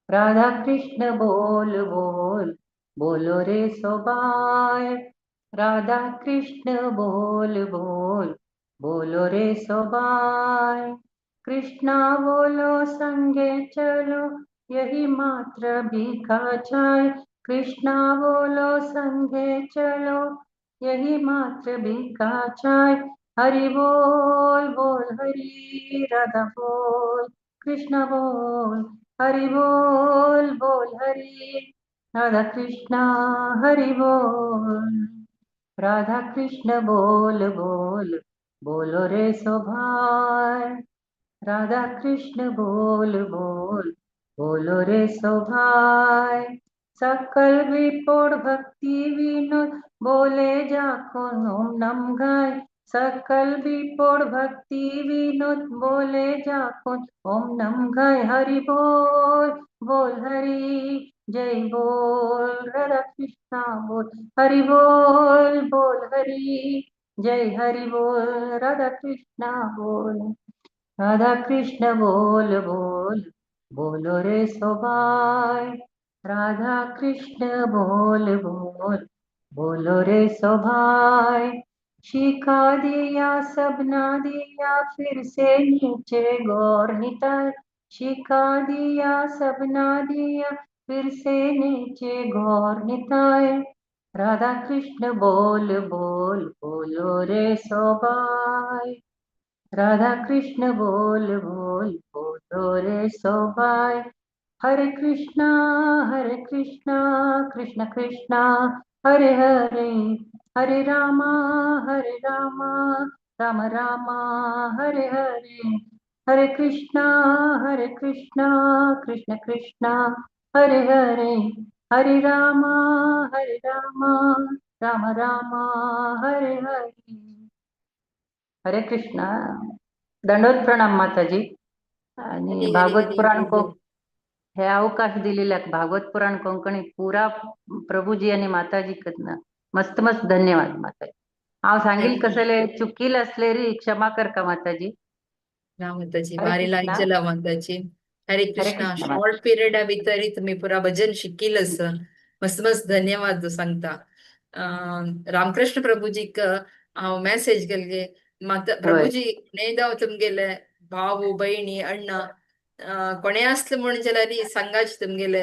राधा कृष्ण बोल बोल बोलो रे सोबाय। राधा कृष्ण बोल बोल बोलो रे सोबाय। कृष्णा बोलो संगे चलो, यही मात्र भीखा चाय। कृष्णा बोलो संगे चलो, यही मात्र भीखा चाय। हरि बोल बोल हरि, राधा बोल कृष्णा बोल, हरि बोल बोल हरि, राधा कृष्णा हरि बोल। राधा कृष्ण बोल बोल बोलो रे सोभाय। राधा कृष्ण बोल बोल बोलो रे सोभाय। सकल विपोड़ भक्ति विनोद बोले जाको ओम नम गाय। सकल विपोड़ भक्ति विनोद बोले जाको ओम नम गाय। हरि बोल बोल हरि जय बोल, राधा कृष्णा बोल हरि बोल बोल हरि जय हरि बोल, राधा कृष्णा बोल। राधा कृष्ण बोल बोल बोलो रे सोबाय। राधा कृष्ण बोल बोल बोलो रे सोभाय। शिखा दिया सबना दिया, फिर से नीचे गौर निताय। शिखा दिया सबना दिया, फिर से नीचे गौर निताय। राधा कृष्ण बोल बोल बोलो रे सोबाय। राधा कृष्ण बोल बोल बोलो रे सोबाय। हरे कृष्णा कृष्ण कृष्णा हरे हरे, हरे रामा राम रामा हरे हरे। हरे कृष्णा कृष्ण कृष्णा हरे हरे, हरे रामा राम रामा हरे हरे। हरे कृष्णा. दंडवत प्रणाम माताजी. आणि हरी हरी भागवत हरी पुराण को हरी. हे अवकाश दिलेल्या भागवत पुराण कोंकणी पुरा प्रभुजी आणि माताजी कडनं मस्त मस्त धन्यवाद माताजी. हांव सांगील हरी कसले चुकील असलेली क्षमा कर का माताजी. ना माताजी, हरे भारी लायक कृष्णा. जाला माताजी. हरे हरे कृष्णा. कृष्ण माता. शॉर्ट पिरियडा भितर तुम्ही पुरा भजन शिकील. मस्त मस्त धन्यवाद सांगता. रामकृष्ण प्रभुजीक हांव मॅसेज केल्ले माता होय. प्रभुजी नेदाव तुमगेले भाऊ बहिणी अण्णा कोणे आसले म्हूण जाल्यार सांगाच तुमगेले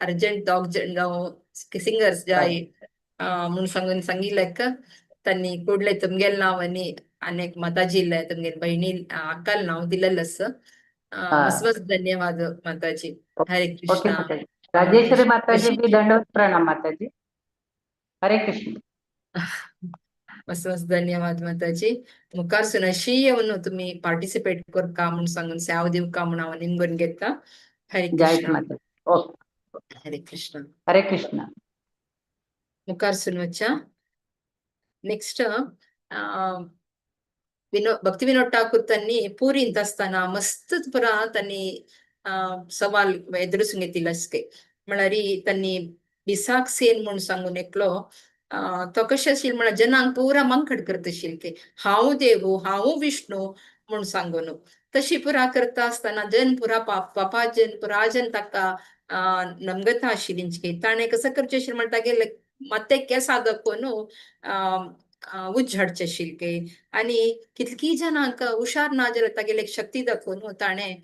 अर्जंट दोग जण जावं सिंगर्स जाय म्हूण सांगून सांगिल्लेक. त्यांनी कुडले तुमगेल नाव आणि अनेक माताजी तुमगेल बहिणी अक्कल नाव दिलेलं असं. मस्त मस्त धन्यवाद माताजी. हरे ओके कृष्णा. माताजी. राजेश्वरी माताजी बी दंडवत प्रणाम माताजी. हरे कृष्ण. मस्त मस्त धन्यवाद माताजी. मुखारसून अशी येवन तुम्ही पार्टिसिपेट करका म्हणून सांगून सेवा दिवका म्हणून हांव निमगून घेता. हरे जय कृष्ण. माताजी. ओके. हरे कृष्ण. हरे कृष्ण. मुखारसून वच्चा नेक्स्ट भक्ती विनोद ठाकूर त्यांनी पुरींत असताना मस्त पुरा त्यांनी सवाल एದುರಿसून घेतिल्लो आसके. म्हळ्यार त्यांनी बिसाक सेन म्हणून सांगून एकलो तो कशें आशिल्लो म्हळ्यार जनांक पुरा मंकड करता आशिल्ले की हांव देव हांव विष्णू म्हूण सांगून. तशी पुरा करता आसतना जन पुरा पापा जन पुरा जन ताका नमगता आशिल्ली. ताणें कसं करचें आशिल्लें म्हणटा तागेले मात्ते केंसां दाखोवन उज्ज हाडचे आशिल्ले आनी कितकी जाणांक हुशार ना जाल्यार तागेले एक शक्ती दाखोवन ताणें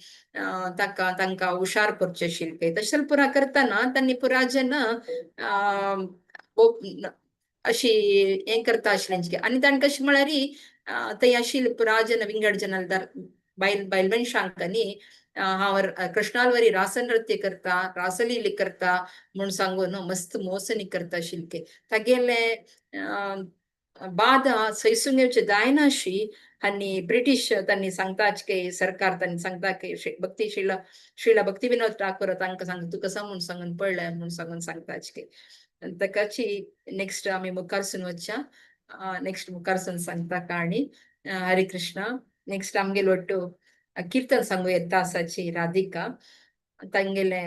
ताका तांकां हुशार करचें आशिल्ले. तशें पुरा करतना तांणी पुरा जन अशी हें करता आशिल्लें. आनी ताणें कशें म्हळ्यार थंय आशिल्ले पुरा जन विंगड जन बायल बायल मनशांक न्ही हांव कृष्णालवरी रासनृत्य करता रासलीली करता म्हूण सांगून मस्त मोसनी करता आशिल्ले. तागेले बाधा सैसून घेवचे जायनाशी आनी ब्रिटीश तांणी सांगता की सरकार तांणी सांगता की भक्ती श्रीला श्रीला भक्ती विनोद ठाकूर तांकां सांगता तूं कसो म्हूण सांगून पडलें म्हूण सांगून सांगता की. ताकाची नेक्स्ट आमी मुखारसून वच्च्या नेक्स्ट मुखारसून सांगता काणी. हरे कृष्णा. नेक्स्ट आमगेल ಒಟ್ಟು कीರ್ತन सांगू येता आसाची राधिका. तांगेले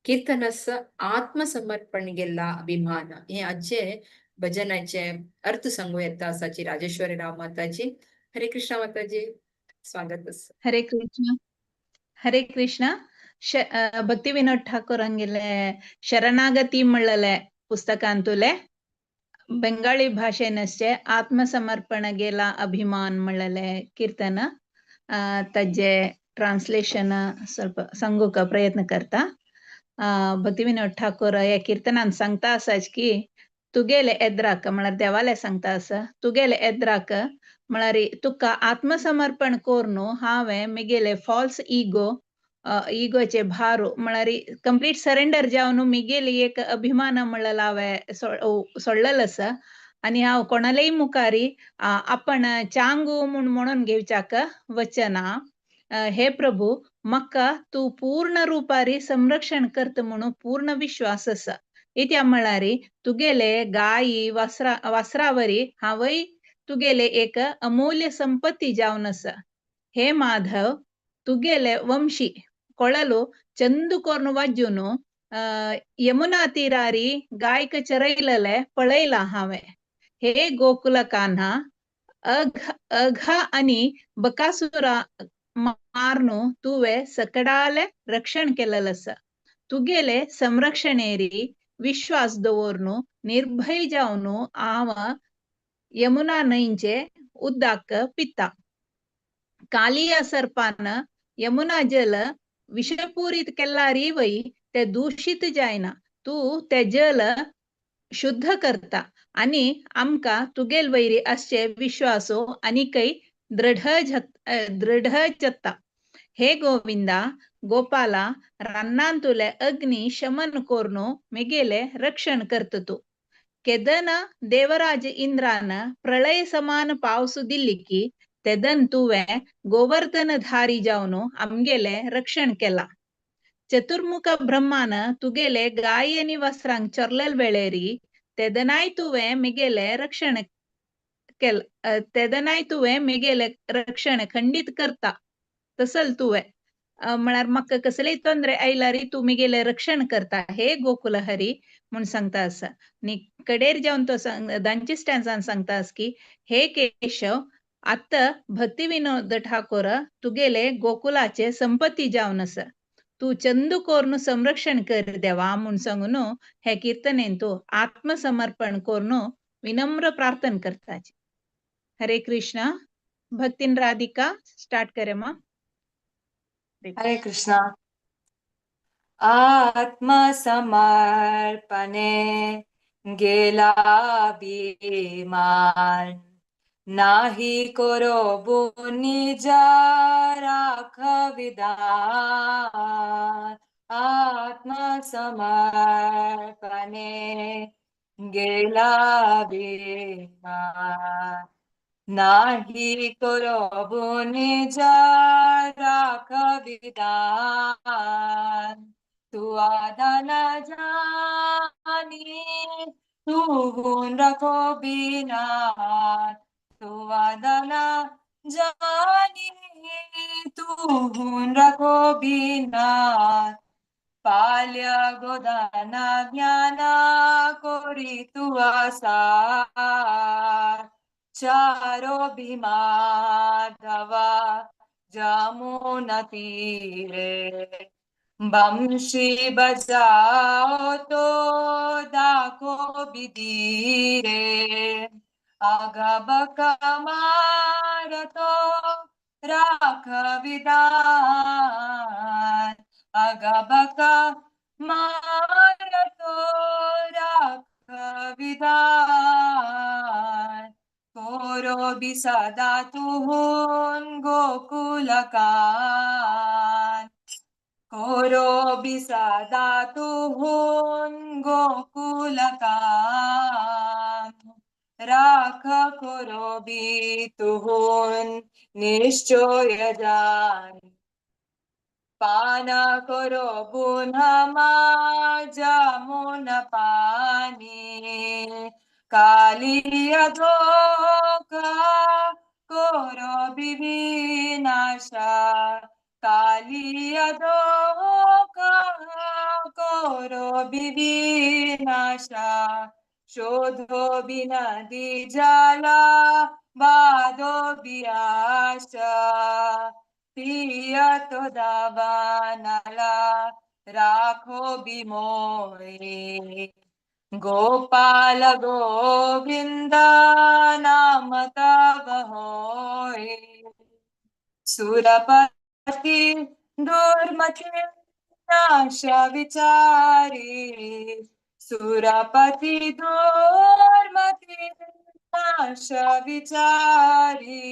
कीರ್ತनस आत्मसमर्पण गेल्ला अभिमान हे आजचे भजनाचे अर्थ सांगू येता आसाची राजेश्वरी राव माताजी. हरे कृष्णा माताजी, स्वागत आसा. हरे कृष्ण. हरे कृष्ण. भक्ती विनोद ठाकूर हांगेले शरणागती म्हणलेले पुस्तकांतुले ಬೆಂಗಾಳಿ ಭಾಷೆನಷ್ಟೇ ಆತ್ಮಸಮರ್ಪಣ गेला ಅಭಿಮಾನ್ म्हणलेले कीರ್ತನ ತಜ್ಜೆ ಟ್ರಾನ್ಸ್ಲೇಷನ್ ಸ್ವಲ್ಪ सांगूक प्रयत्न करता. भक्ती विनोद ठाकूर ह्या कीर्तनान सांगता आसाच की तुगेले एद्राक म्हळ्यार देवाले सांगता आसा तुगेले एद्राक म्हळ्यार तुका आत्मसमर्पण कोरनु हांवें मिगेले फॉल्स इगो इगोचे भारू म्हळ्यार कंप्लीट सरेंडर जावन मिगेली एक अभिमान म्हणलेलो हांवें सोडलेलो आसा आनी हांव कोणालेय मुखारी आपण चांगू म्हूण म्हणून घेवच्याक वचना. हे प्रभू म्हाका तूं पूर्ण रुपारी संरक्षण करता म्हणून पूर्ण विश्वास आसा. इत्या म्हळ्यार तुगेले गायी वासरा वासरावरी हांवय तुगेले एक अमूल्य संपत्ती जावन आसा. हे माधव तुगेले वंशी ಕೊಳಲು ಚಂದು ಕೊರ್ನು ವಾಜ್ಜುನು ಯಮುನಾ ತೀರಾರಿ ಗಾಯಕ ಚರೈಲಲೆ पळयला हांवें. हे गोकुल कान्हा अघ अघ आनी बकासुरा मारनु तुवें सकडाले रक्षण केलेलें आसा. तुगेले संरक्षणेरी विश्वास दवरनु निर्भय जावनु हांव यमुना न्हंयचे उदक पिता. कालिया सर्पान यमुना जल विषपूरित केल्लारी वय ते दूषित जायना. तूं ते जल शुद्ध करता आनी आमकां तुगेल वैरी आसचे विश्वासो आनीकय दृढ दृढ जाता. हे गोविंदा गोपाला रानांतुले अग्नी शमन कोरनु मेगेले रक्षण करता तूं. केदना देवराज इंद्रान प्रळय समान पावस दिल्ली की तेदन तुवें गोवर्धन धारी जावन आमगेले रक्षण केला. चतुर्मुख ब्रह्मान तुगेले गाय आनी वस्त्रांक चोरलेल वेळेरी तेदनाय तुवें मेगेले रक्षण केल तेदनाय तुवें मेगेले रक्षण खंडीत करता. तसल तुवें म्हळ्यार म्हाका कसलेय तोंदरे आयल्यार तूं मेगेले रक्षण करता हे गोकुल हरी म्हूण सांगता आसा. आनी कडेर जावन तो दांची स्टॅन्सान सांगता आसा की हे केशव आतां भक्ती विनोद ठाकूर तुगेले गोकुलाचे संपत्ती जावन आसा. तूं चंदू कोरनु संरक्षण कर देवा म्हूण सांगून हे कीर्तनेन तूं आत्मसमर्पण कोरनु विनम्र प्रार्थना करताची. हरे कृष्णा. भक्तिन राधिका स्टार्ट करे मा. हरे कृष्णा. आत्मसमर्पणे गेला विमान। नाही करो निजा राख विधान, आत्मसमर्पणे गेला विमान। नाही करो निजा राख विधान, तू आदान जानी तू गुण रखो बिना, तू आदान जानी तू गुण रखो बिना। पाल्य गोदान ज्ञान कोरी तू आसार, चारो भीमाधवा जमुना तीरे। बंशी बजाओ तो दाखो बिदीरे, आगब मारतो राख विदान, आगब मारतो राख विदान। कोरो बिसदा तुहुन गोकुलकान, कोरो बिसदा तुहुन गोकुलकान। राख कोरो तुहुन निश्चय जान, पान करो बुन्हमा जामुन पानी। कालिया धोखा कोरो विनाशा, कालिया धोखा कोरो विनाशा। शोधो बिना दी जाला बादो बियाशा, पिया तो दावानला राखो बिमोए। गोपाल गोविंद नाम तब होए, सुरपति दुर्मति नाश विचारी, सुरपति दुर्मति नाश विचारी।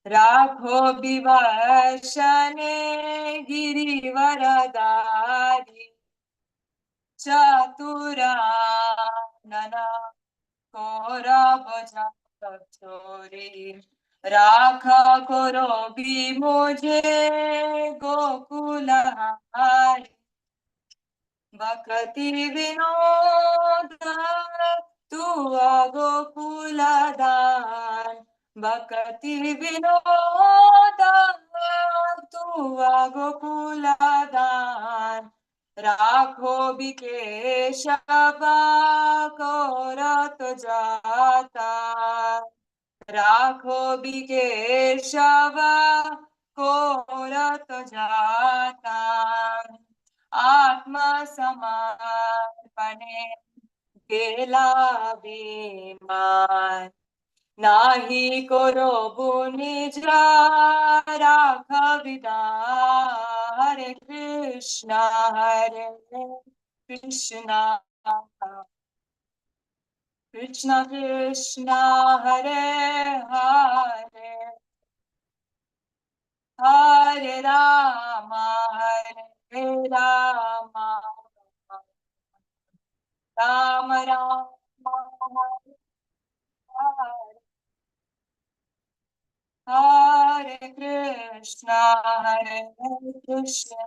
राखो विवशने गिरिवरदारी, चतुरानना कोरब चोरी। राख करो मुझे गोकुल हारी, भक्ति विनोद तू गोकुल दान, भक्ति विनोद तू गोकुल दान। राखो बिकेशवा करत जाता, राखो बिकेशवा करत जाता। आत्मसमर्पणे गेला विमान, नाही करो निजा राख विधान। हरे कृष्णा हरे कृष्णा कृष्णा कृष्णा हरे हरे, हरे राम हरे राम राम राम हरे। हरे कृष्णा हरे कृष्णा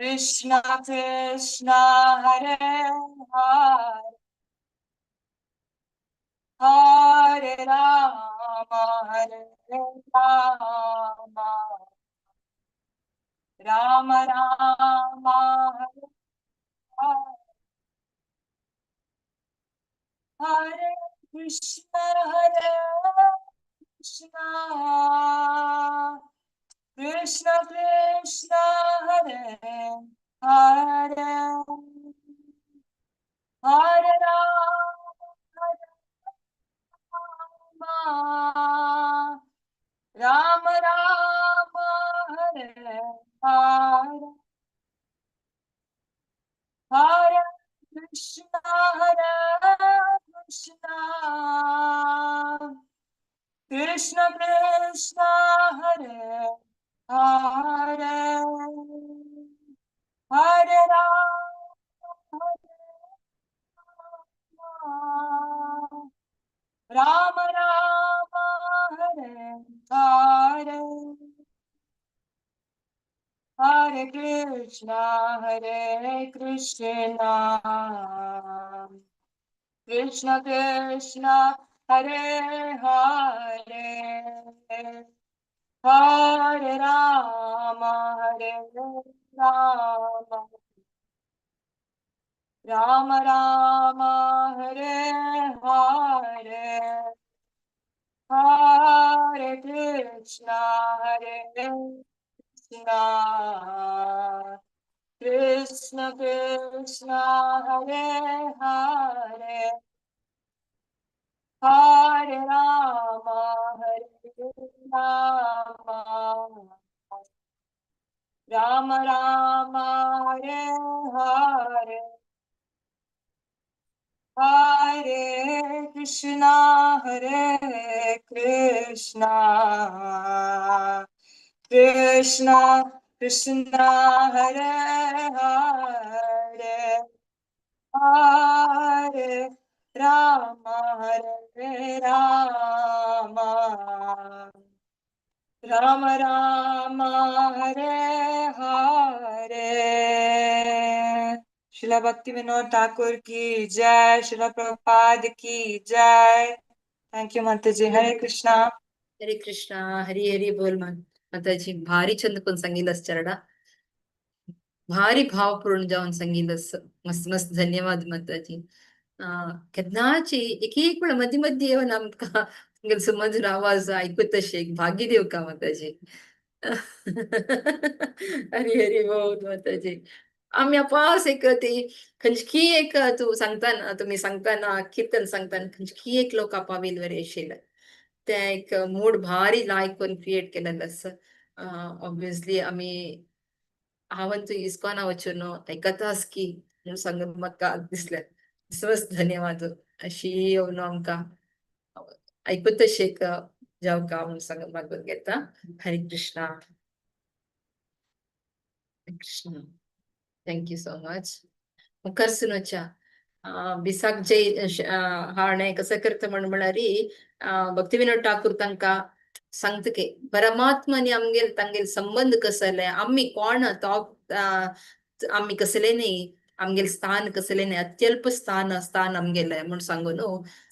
कृष्णा कृष्णा हरे हरे, हरे राम हरे राम राम राम हरे हरे। हरे कृष्णा हरे कृष्णा कृष्ण कृष्ण हरे हरे, हरे राम हरे राम राम राम हरे हरे, हरे Hare Krishna, Krishna Krishna Hare Hare, Hare Rama Hare Rama, Rama Rama Hare Hare. Hare Krishna Hare Krishna, Krishna Krishna Hare Hare, Hare Rama Hare Rama, Rama Rama Hare Hare. Hare Krishna Hare Krishna, Krishna Krishna Hare Hare, Hare Rama Hare Rama, Rama Rama Hare Hare. Hare Krishna Hare Krishna, Krishna Krishna Hare Hare, Hare Rama Hare Rama, Rama Rama Hare Hare. Srila Bhakti Vinod Thakur की जय, श्रील प्रभुपाद की जय। Thank you Mataji. Hare Krishna. Hare Krishna, Hari Hari बोल माताजी। भारी चंद कोण सांगितलंस चरडा, भारी भावपूर्ण जाऊन सांगितलंस। मस्त मस्त धन्यवाद माताजी। केन्नाची एक एक वेळ मदीं मदीं येवन आमकां सुमधुर आवाज ऐकूत तशें एक भाग्य देव का माताजी। हरी हरी बोल माताजी। आमी अपास एक ती खंयची एक तूं सांगताना, तुमी सांगताना कीर्तन सांगताना खंयची एक लोक पाविल बरें आशिल्लें तें एक मूड भारी लायक करून क्रिएट केलेलें आसा। ऑब्वियसली आमी हांवें तूं इस्कॉना वचून आयकतास की म्हणून सांगून म्हाका दिसलें। मस्त धन्यवाद अशी येवन आमकां आयकूत तशें एक जावका म्हणून सांगून मागून घेता। Hare Krishna. Krishna, thank you so much. मुखार सुनोच्या बिसाक जे हाणे कसं करता म्हण म्हळ्यार भक्ती विनोद ठाकूर तांकां सांगता की परमात्मा आनी आमगेल तांगेल संबंध कसले, आमी कोण तो आमी कसले न्ही, आमगेल स्थान कसले न्ही, अत्यल्प स्थान स्थान आमगेले म्हूण सांगून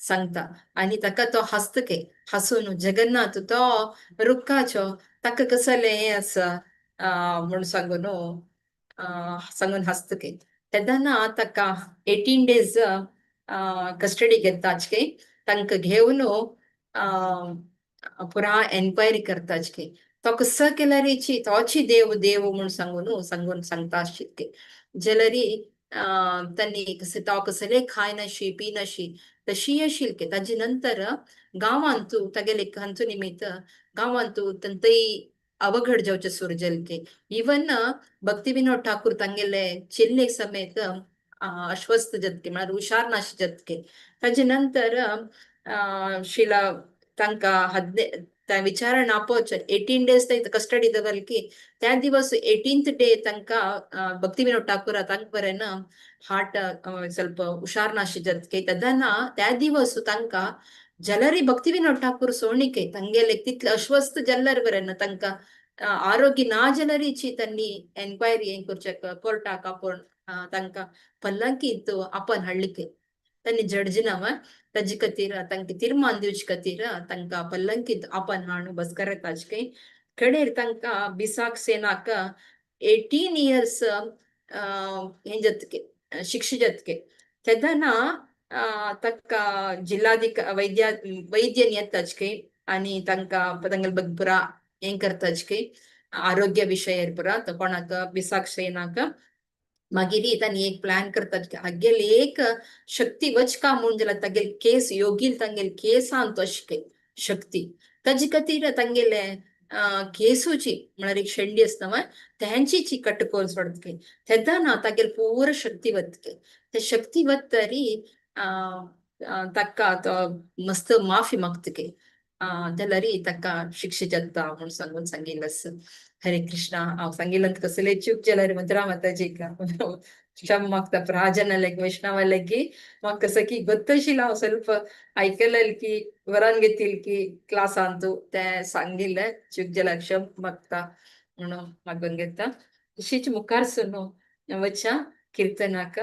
सांगता। आनी ताका तो हांसता के हांसून जगन्नाथ तो रुखाचो ताका कसलें हें आसा म्हूण सांगून सांगून हांसता के। तेन्ना ताका 18 डेज कस्टडी घेताच के तांकां घेवन पुरा एनक्वायरी करताच के तो कसो केल्यारीची तोची देव देव म्हूण सांगून सांगून सांगता आशिल्ले जाल्यारी तांणी कशें तो कसलें खायनाशी पिनाशी तशी आशिल्ले। ताजे नंतर गांवांतू तागेले हांचो निमित्त गांवांतू तांतय अवघड जावचें सुरू जालें। इवन भक्ती विनोद ठाकूर तांगेले चेल्ले समेत अस्वस्थ जातके म्हळ्यार हुशार नाशी जातके। ताजे नंतर शिला तांकां हदने विचारण आपोवचें 18 डेज ते कस्टडी दवरले की त्या दिवस 18th day तांकां भक्ती विनोद ठाकूर तांकां बरें ना हार्ट ಸ್ವಲ್ಪ ಹುಷಾರ್ नाशी जातके। तेन्ना त्या दिवस तांकां जाल्यार भक्ती विनोद ठाकूर सोणिके तांगेले तितले अस्वस्थ जाल्यार बरें ना तांकां आरोग्य ना जाल्यारीची तांणी एनक्वायरी हें करचें कोर्टाक आपोवन तांकां पल्लंकीत आपण हाडलिके तांणी जड्जीनामा ताजे खातीर तांकां तीर्मान दिवचे खातीर तांकां पल्लंकीत आपण हाडून बसकराताच कडेर तांकां बिसाक सेनाक 18 इयर्स हें जातके शिक्षा जातके। तेन्ना ताका जिल्हाधिक वैद्य वैद्य येताच आनी तांकां तांगेले पुरा हें करताच आरोग्य विशयार पुरा कोणाक बिसाक सेनाक। मागीर तांणी एक प्लॅन करतात हागेली एक शक्ती वचका म्हूण जाल्यार तागेली केस योगील तांगेली केस आहा तशें शक्ती ताजे खातीर तांगेले केसूची म्हळ्यार एक शेंडी आसता तेंची कट करून सोडतके तेन्ना ना तागेर पूरा शक्ती वतके ते शक्ती वतरी ताका तो मस्त माफी मागतके जाल्यार ताका शिक्षा जाता म्हूण सांगून सांगिल्लें आसा. हरे कृष्णा. हांव सांगिल्लें कसले चूक जाल्यार मथुरा माताजीक ಕ್ಷಮ ಮಾಗ್ತಾ ಪ್ರಾಜನಲೆಗ್ ವೈಷ್ಣವಲೆಗ್ಗಿ म्हाका कसं की ಗೊತ್ತशिಲ್ಲ हांव ಸ್ವಲ್ಪ आयकलें की वरान घेतील की क्लासांतू तें सांगिल्लें चूक जाल्यार क्षम मागता म्हणून मागून घेता. तशीच मुखार सरून वच्या कीर्तनाक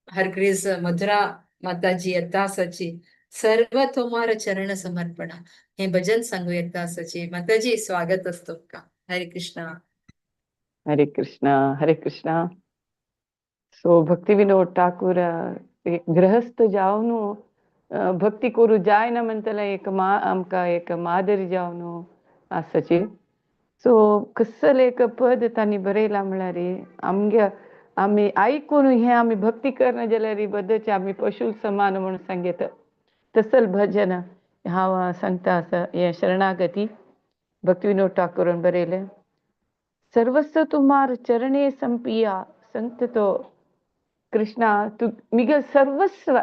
हरग्रीज मधुरा माताजी येता आसाची सर्व तुम्हार चरण समर्पण हे भजन सांगू येता आसाची. माताजी स्वागत आसा तुमकां. हरे कृष्णा. हरे कृष्णा हरे कृष्णा. सो भक्ती विनोद ठाकूर एक गृहस्थ जावन भक्ती करूं जायना म्हणटलें एक मा आमकां एक मादरी जावन आसाची. सो कसलें एक पद तांणी बरयलां म्हळ्यार आमगे आमी आयकून हें आमी भक्ती करना जाल्यार बदचे आमी पशु समान म्हणून सांगता तसल भजन हांव सांगता आसा. हें शरणागती भक्ती विनोद ठाकूरान बरयलें. सर्वस्व तुम्हार चरणे संपिया संत तो कृष्णा तू मिगेल सर्वस्व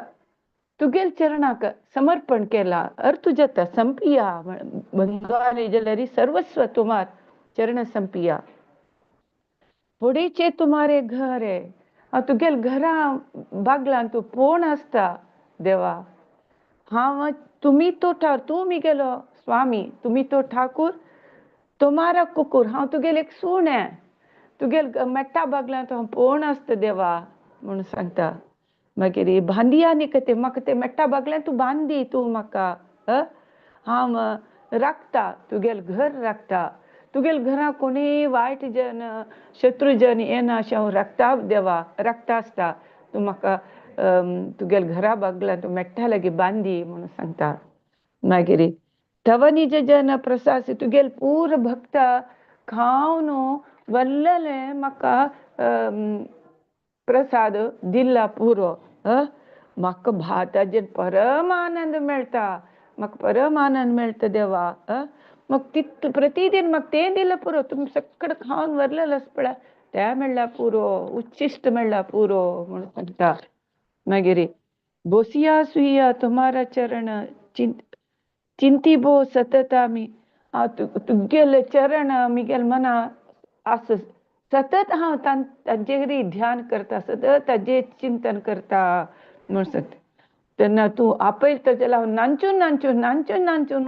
तुगेल चरणाक समर्पण केला अर्थ जाता संपिया बंगाली जाल्यार सर्वस्व तुम्हार चरण संपिया होडीचे तुम्हारे घर हांव तुगेल घरा बागलान तूं पोण आसता देवा हांव तुमी तो तूं मिगेलो स्वामी तुमी तो ठाकूर तुम्हारा कुकूर हांव तुगेल एक सुणें तुगेल मेट्टा बागलान तूं हांव पोण आसता देवा म्हणून सांगता. मागीर बांदिया न्ही ते म्हाका ते मेट्टा बागल्यान तूं बांदी तूं म्हाका हांव राखता तुगेल घर राखता तुगेल घरा कोणीय वायट जन शत्रू जन येना अशें हांव राखता देवा राखता आसता तूं म्हाका तुगेल घरा बागल्यान तूं मेट्टा लागीं बांदी म्हणून सांगता. मागीर तव निज जन प्रसाद तुगेल पूर भक्त खावन वल्लले म्हाका प्रसाद दिला पुरो म्हाका भाताचेर परम आनंद मेळटा म्हाका परम आनंद मेळटा देवा म्हाका तितू प्रतिदिन म्हाका तें दिलां पुरो तुमी सगळें खावन व्हरलेलें आसा पळय तें मेळ्ळा पुरो उच्चिश्ट मेळ्ळा पुरो म्हणून सांगता. मागीर बोसिया सुया तुम्हारा चरण चिंती भो सतत आमी हांव तुगेले चरण मिगेल मना आस सतत हांव तांचेर ध्यान करता सतत ताजेर चिंतन करता म्हणून सांगता. तेन्ना तूं आपयता जाल्यार हांव नांचून नांचून नांचून नांचून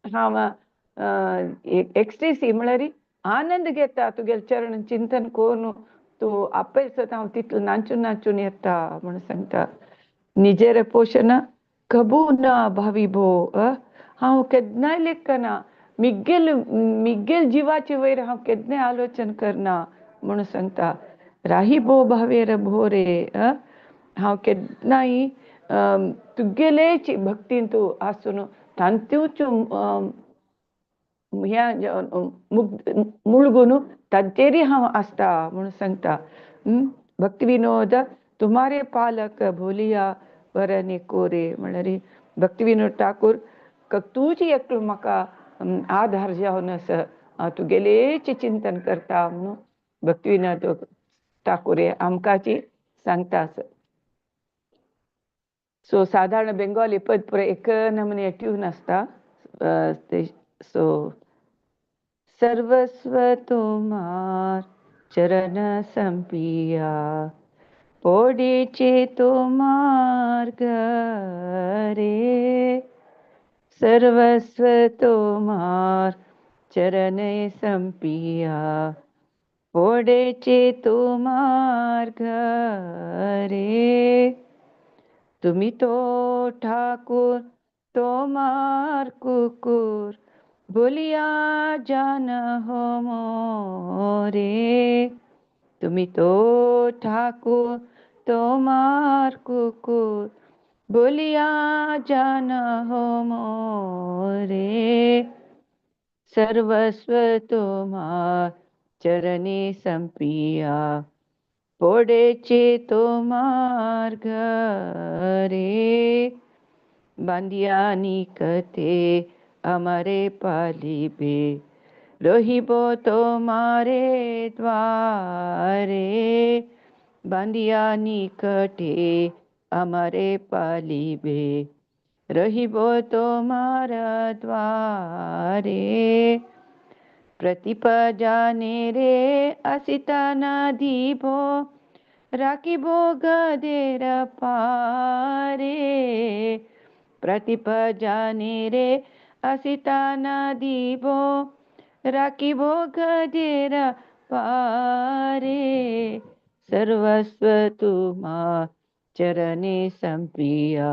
हांव एक्सटेसी म्हळ्यार आनंद घेता तुगेले चरण चिंतन करून तूं आपयता सत हांव तितलो नांचून नांचून येता म्हणून सांगता. निजेर पोशण कबू ना भावी भो हांव केन्नाय लेखना मिगेल मिगेल जिवाचे वयर हांव केन्नाय आलोचन करना म्हणून सांगता. राही भो भावेर भोरे हांव केन्नाय तुगेलेच भक्तीन तूं आसून तांतूच ह्या मुळगून तांचेरय हांव आसता म्हणून सांगता. भक्ती विनोद तुम्हारे पालक भोलिया वरने कोरे म्हळ्यार भक्ती विनोद ठाकूर तूंच एकलो म्हाका आधार जावन आसा हांव तुगेलेच चिंतन करता म्हणून भक्ती विनोद ठाकूर आमकांची सांगता आसा. सो सादारण बेंगोली पद पुराय एक नमुने ट्यून आसता ते. सो सर्वस्व तुम्हार चरण संपिया पोडीचे तुम्हार घरे सर्वस्व तुम्हार चरण संपिया पोडेचे तुम्हार घरे तुम्ही तो ठाकूर তোমার कुकुर बोलिया जान हो मोरे तुम्ही तो ठाकुर তোমার कुकुर बोलिया जान हो मोरे सर्वस्व तुम्हार चरणी संपिया पोडेचे तुम्हार घरे बांदिया निकते अमरे पालिबे রহিব তোমারে দ্বারে। বান্দিয়া নিকটে আমারে পালিবে, রহিব তোমার দ্বারে। প্রতিপজানে রে আসিতা না দিব, রাখিব গদের পারে। প্রতিপজানে রে আসিতা না দিব, রাখিব গদের পারে। সর্বস্ব তোমার চরণে সম্পিয়া,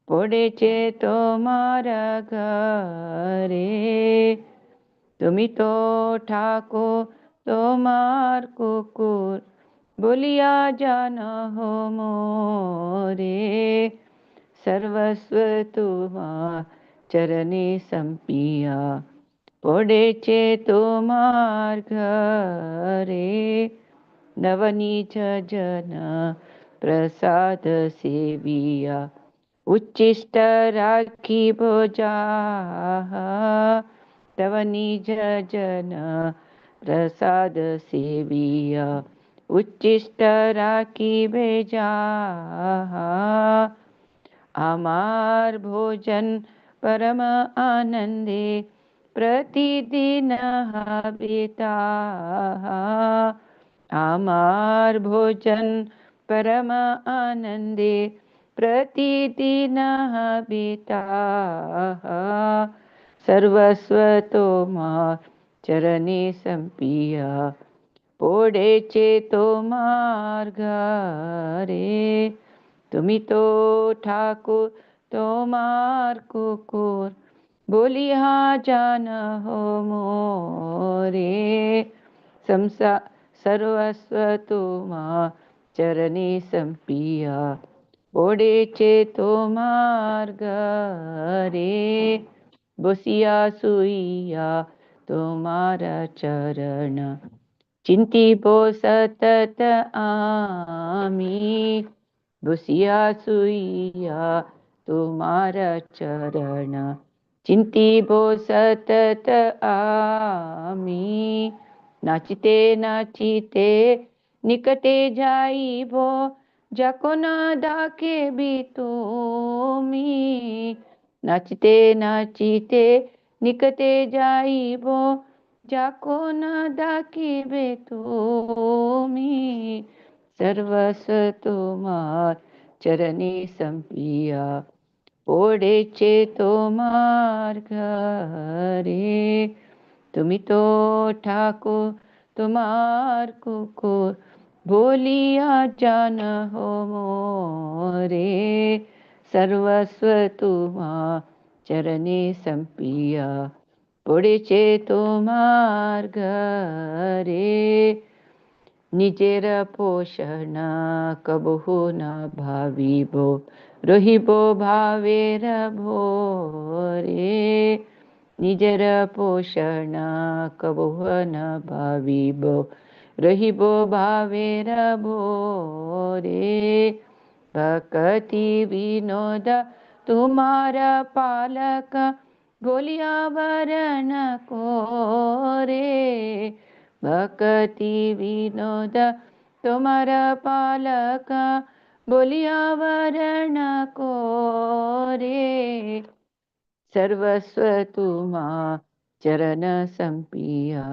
পড়েছে তোমার ঘরে। তুমি তো ঠাকুর তোমার কুকুর, বলিয়া জান মোরে। সর্বস্ব তোমার চরণে সম্পিয়া, পড়েছে তোমার ঘরে। নবনীত জন প্রসাদ সেবিয়া, উচ্ছিষ্ট রাখিব যাহা। তব নিজ জন প্রসাদ সেবিয়া, উচ্ছিষ্ট রাখিবে যাহা। আমার ভোজন পরম আনন্দে, প্রতিদিন হবে তাহা। আমার ভোজন পরম আনন্দে, প্রতিদিন হবে তাহা। সর্বস্ব তোমার চরণে সম্পিয়া, পড়েছে তোমার ঘরে। তুমি তো ঠাকুর তোমার কুকুর, বলিহা জান মোরে। সংসার সর্বস্ব তোমার চরণে সম্পিয়া, পড়েছে তোমার ঘরে। বসিয়া শুইয়া তোমার চরণ, চিন্তিব সতত আমি। বসিয়া শুইয়া তোমার চরণ, চিন্তিব সতত আমি। নাচিতে নাচিতে নিকটে যাইব, যখন ডাকিবি তুমি। নাচিতে নাচিতে নিকটে যাইব, যখন ডাকিবে তুমি। সর্বস্ব তোমার চরণে সম্পিয়া, পড়েছে তোমার ঘরে। তুমি তো ঠাকুর তোমার কুকুর, বলিয়া জান মোরে। সর্বস্ব তোমার চরণে সম্পিয়া, পড়েছে তোমার ঘরে। নিজের পোষণ কবহু না ভাবিব, রহিব ভাবের ভোরে। নিজের পোষণ কবহু না ভাবিব, রহিব ভাবের ভোরে। ভকতি বিনোদ তোমার পালক, বলিয়া বরণ করে। ভকতি বিনোদ তোমার পালক, বলিয়া বরণ করে। সর্বস্ব তোমার চরণ সম্পিয়া,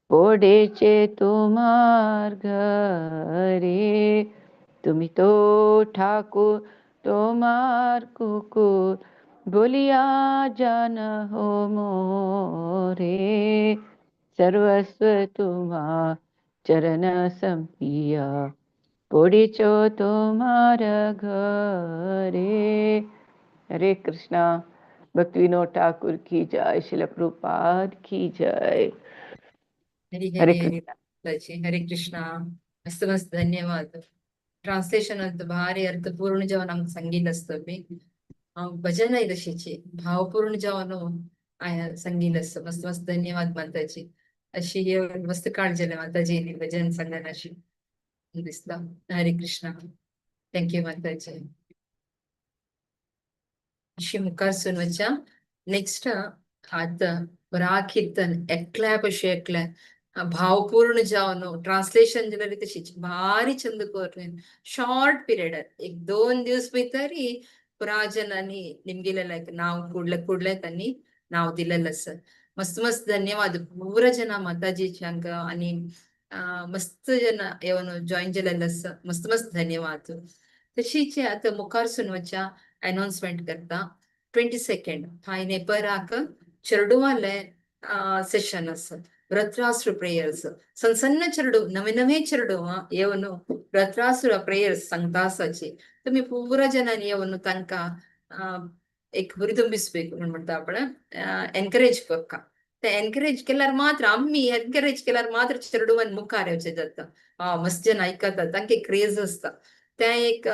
পড়েছে তোমার ঘরে। তুমি তো ঠাকুর তোমার কুকুর, বলিয়া জান মোরে। সর্বস্ব তোমার চরণ সম্পিয়া, পড়েছ তোমার ঘরে। হরে কৃষ্ণ। भक्ति विनोद ठाकुर की जय, श्रील प्रभुपाद की जय। हरी हरे हरी हरी कृष्ण। हरे कृष्ण. मस्त मस्त धन्यवाद. ट्रान्सलेशन अंत भारी अर्थपूर्ण जेव्हा आमकां सांगिल्लें आसता बी हांव भजनय तशीची भावपूर्ण जेव्हा न्हू सांगिल्लें आसता. मस्त मस्त धन्यवाद माताजी. अशी हे मस्त काळजेलें माताजी भजन सांगन अशी दिसता. हरे कृष्ण. Thank you माताजी. अशी मुखार सून वच्या. नेक्स्ट आतां बरा कीर्तन एकल्या पशी एकल्या भावपूर्ण जावन ट्रान्सलेशन जाल्यार तशीच भारी चंद कोरलें. शॉर्ट पिरियड एक 2 दिवस भितरी पुरा जनांनी निमगिलेलें नाव कुडले कुडले त्यांनी नाव दिलेलें आसा. मस्त मस्त धन्यवाद पुरा जना माताजीच्यांक आणि मस्त जन येवन जॉईन जालेले आसा. मस्त मस्त धन्यवाद. तशीच आतां मुखार सून वच्या अनाउन्समेंट करता. 22 फायने पराक चेरडुवाले सेशन आसा. व्रत्रासुर प्रेयर्स सण सण्ण चेरडू नवे नवे चेरडू येवन व्रत्रासुर प्रेयर्स सांगता आसाची. तुमी पुरा जनांनी येवन तांकां एक हुरिदुंबिसಬೇಕು म्हण म्हणटा आपण एनकरेज करका. ते एनकरेज केल्यार मात्र आमी एनकरेज केल्यार मात्र चेरडुवान मुखार येवचें जाता. मस्त जन आयकता तांकां क्रेज आसता. तें एक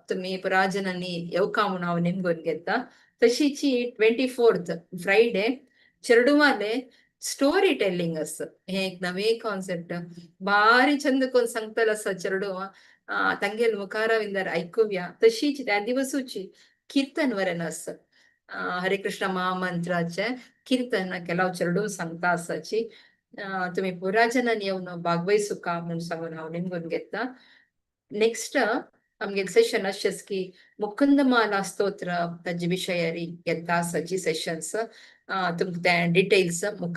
तुमी पुरा जनांनी येवका म्हूण हांव नेमगोन घेता. तशीच 24 फ्रायडे चेरडुवाले स्टोरी टेलिंग आसा. हें एक नवें कॉन्सेप्ट बारी चंद कोण सांगतलो आसा चेरडुवा तांगेल मुखाराविंदर आयकुया. तशीच त्या दिवसूची कीर्तन वरण आसा. हरे कृष्ण महामंत्राचे कीर्तन केलाव चेरडू सांगता आसाची. तुमी पुरा जनांनी येवन भागवयसुका म्हूण सांगून हांव निमगून घेता. नेक्स्ट आमगे सेशन अशेंच की मुकुंदमाला स्तोत्र ताजे विशयारी घेता आसाची सेशन्स. तुमकां ते डिटेल्स मुखार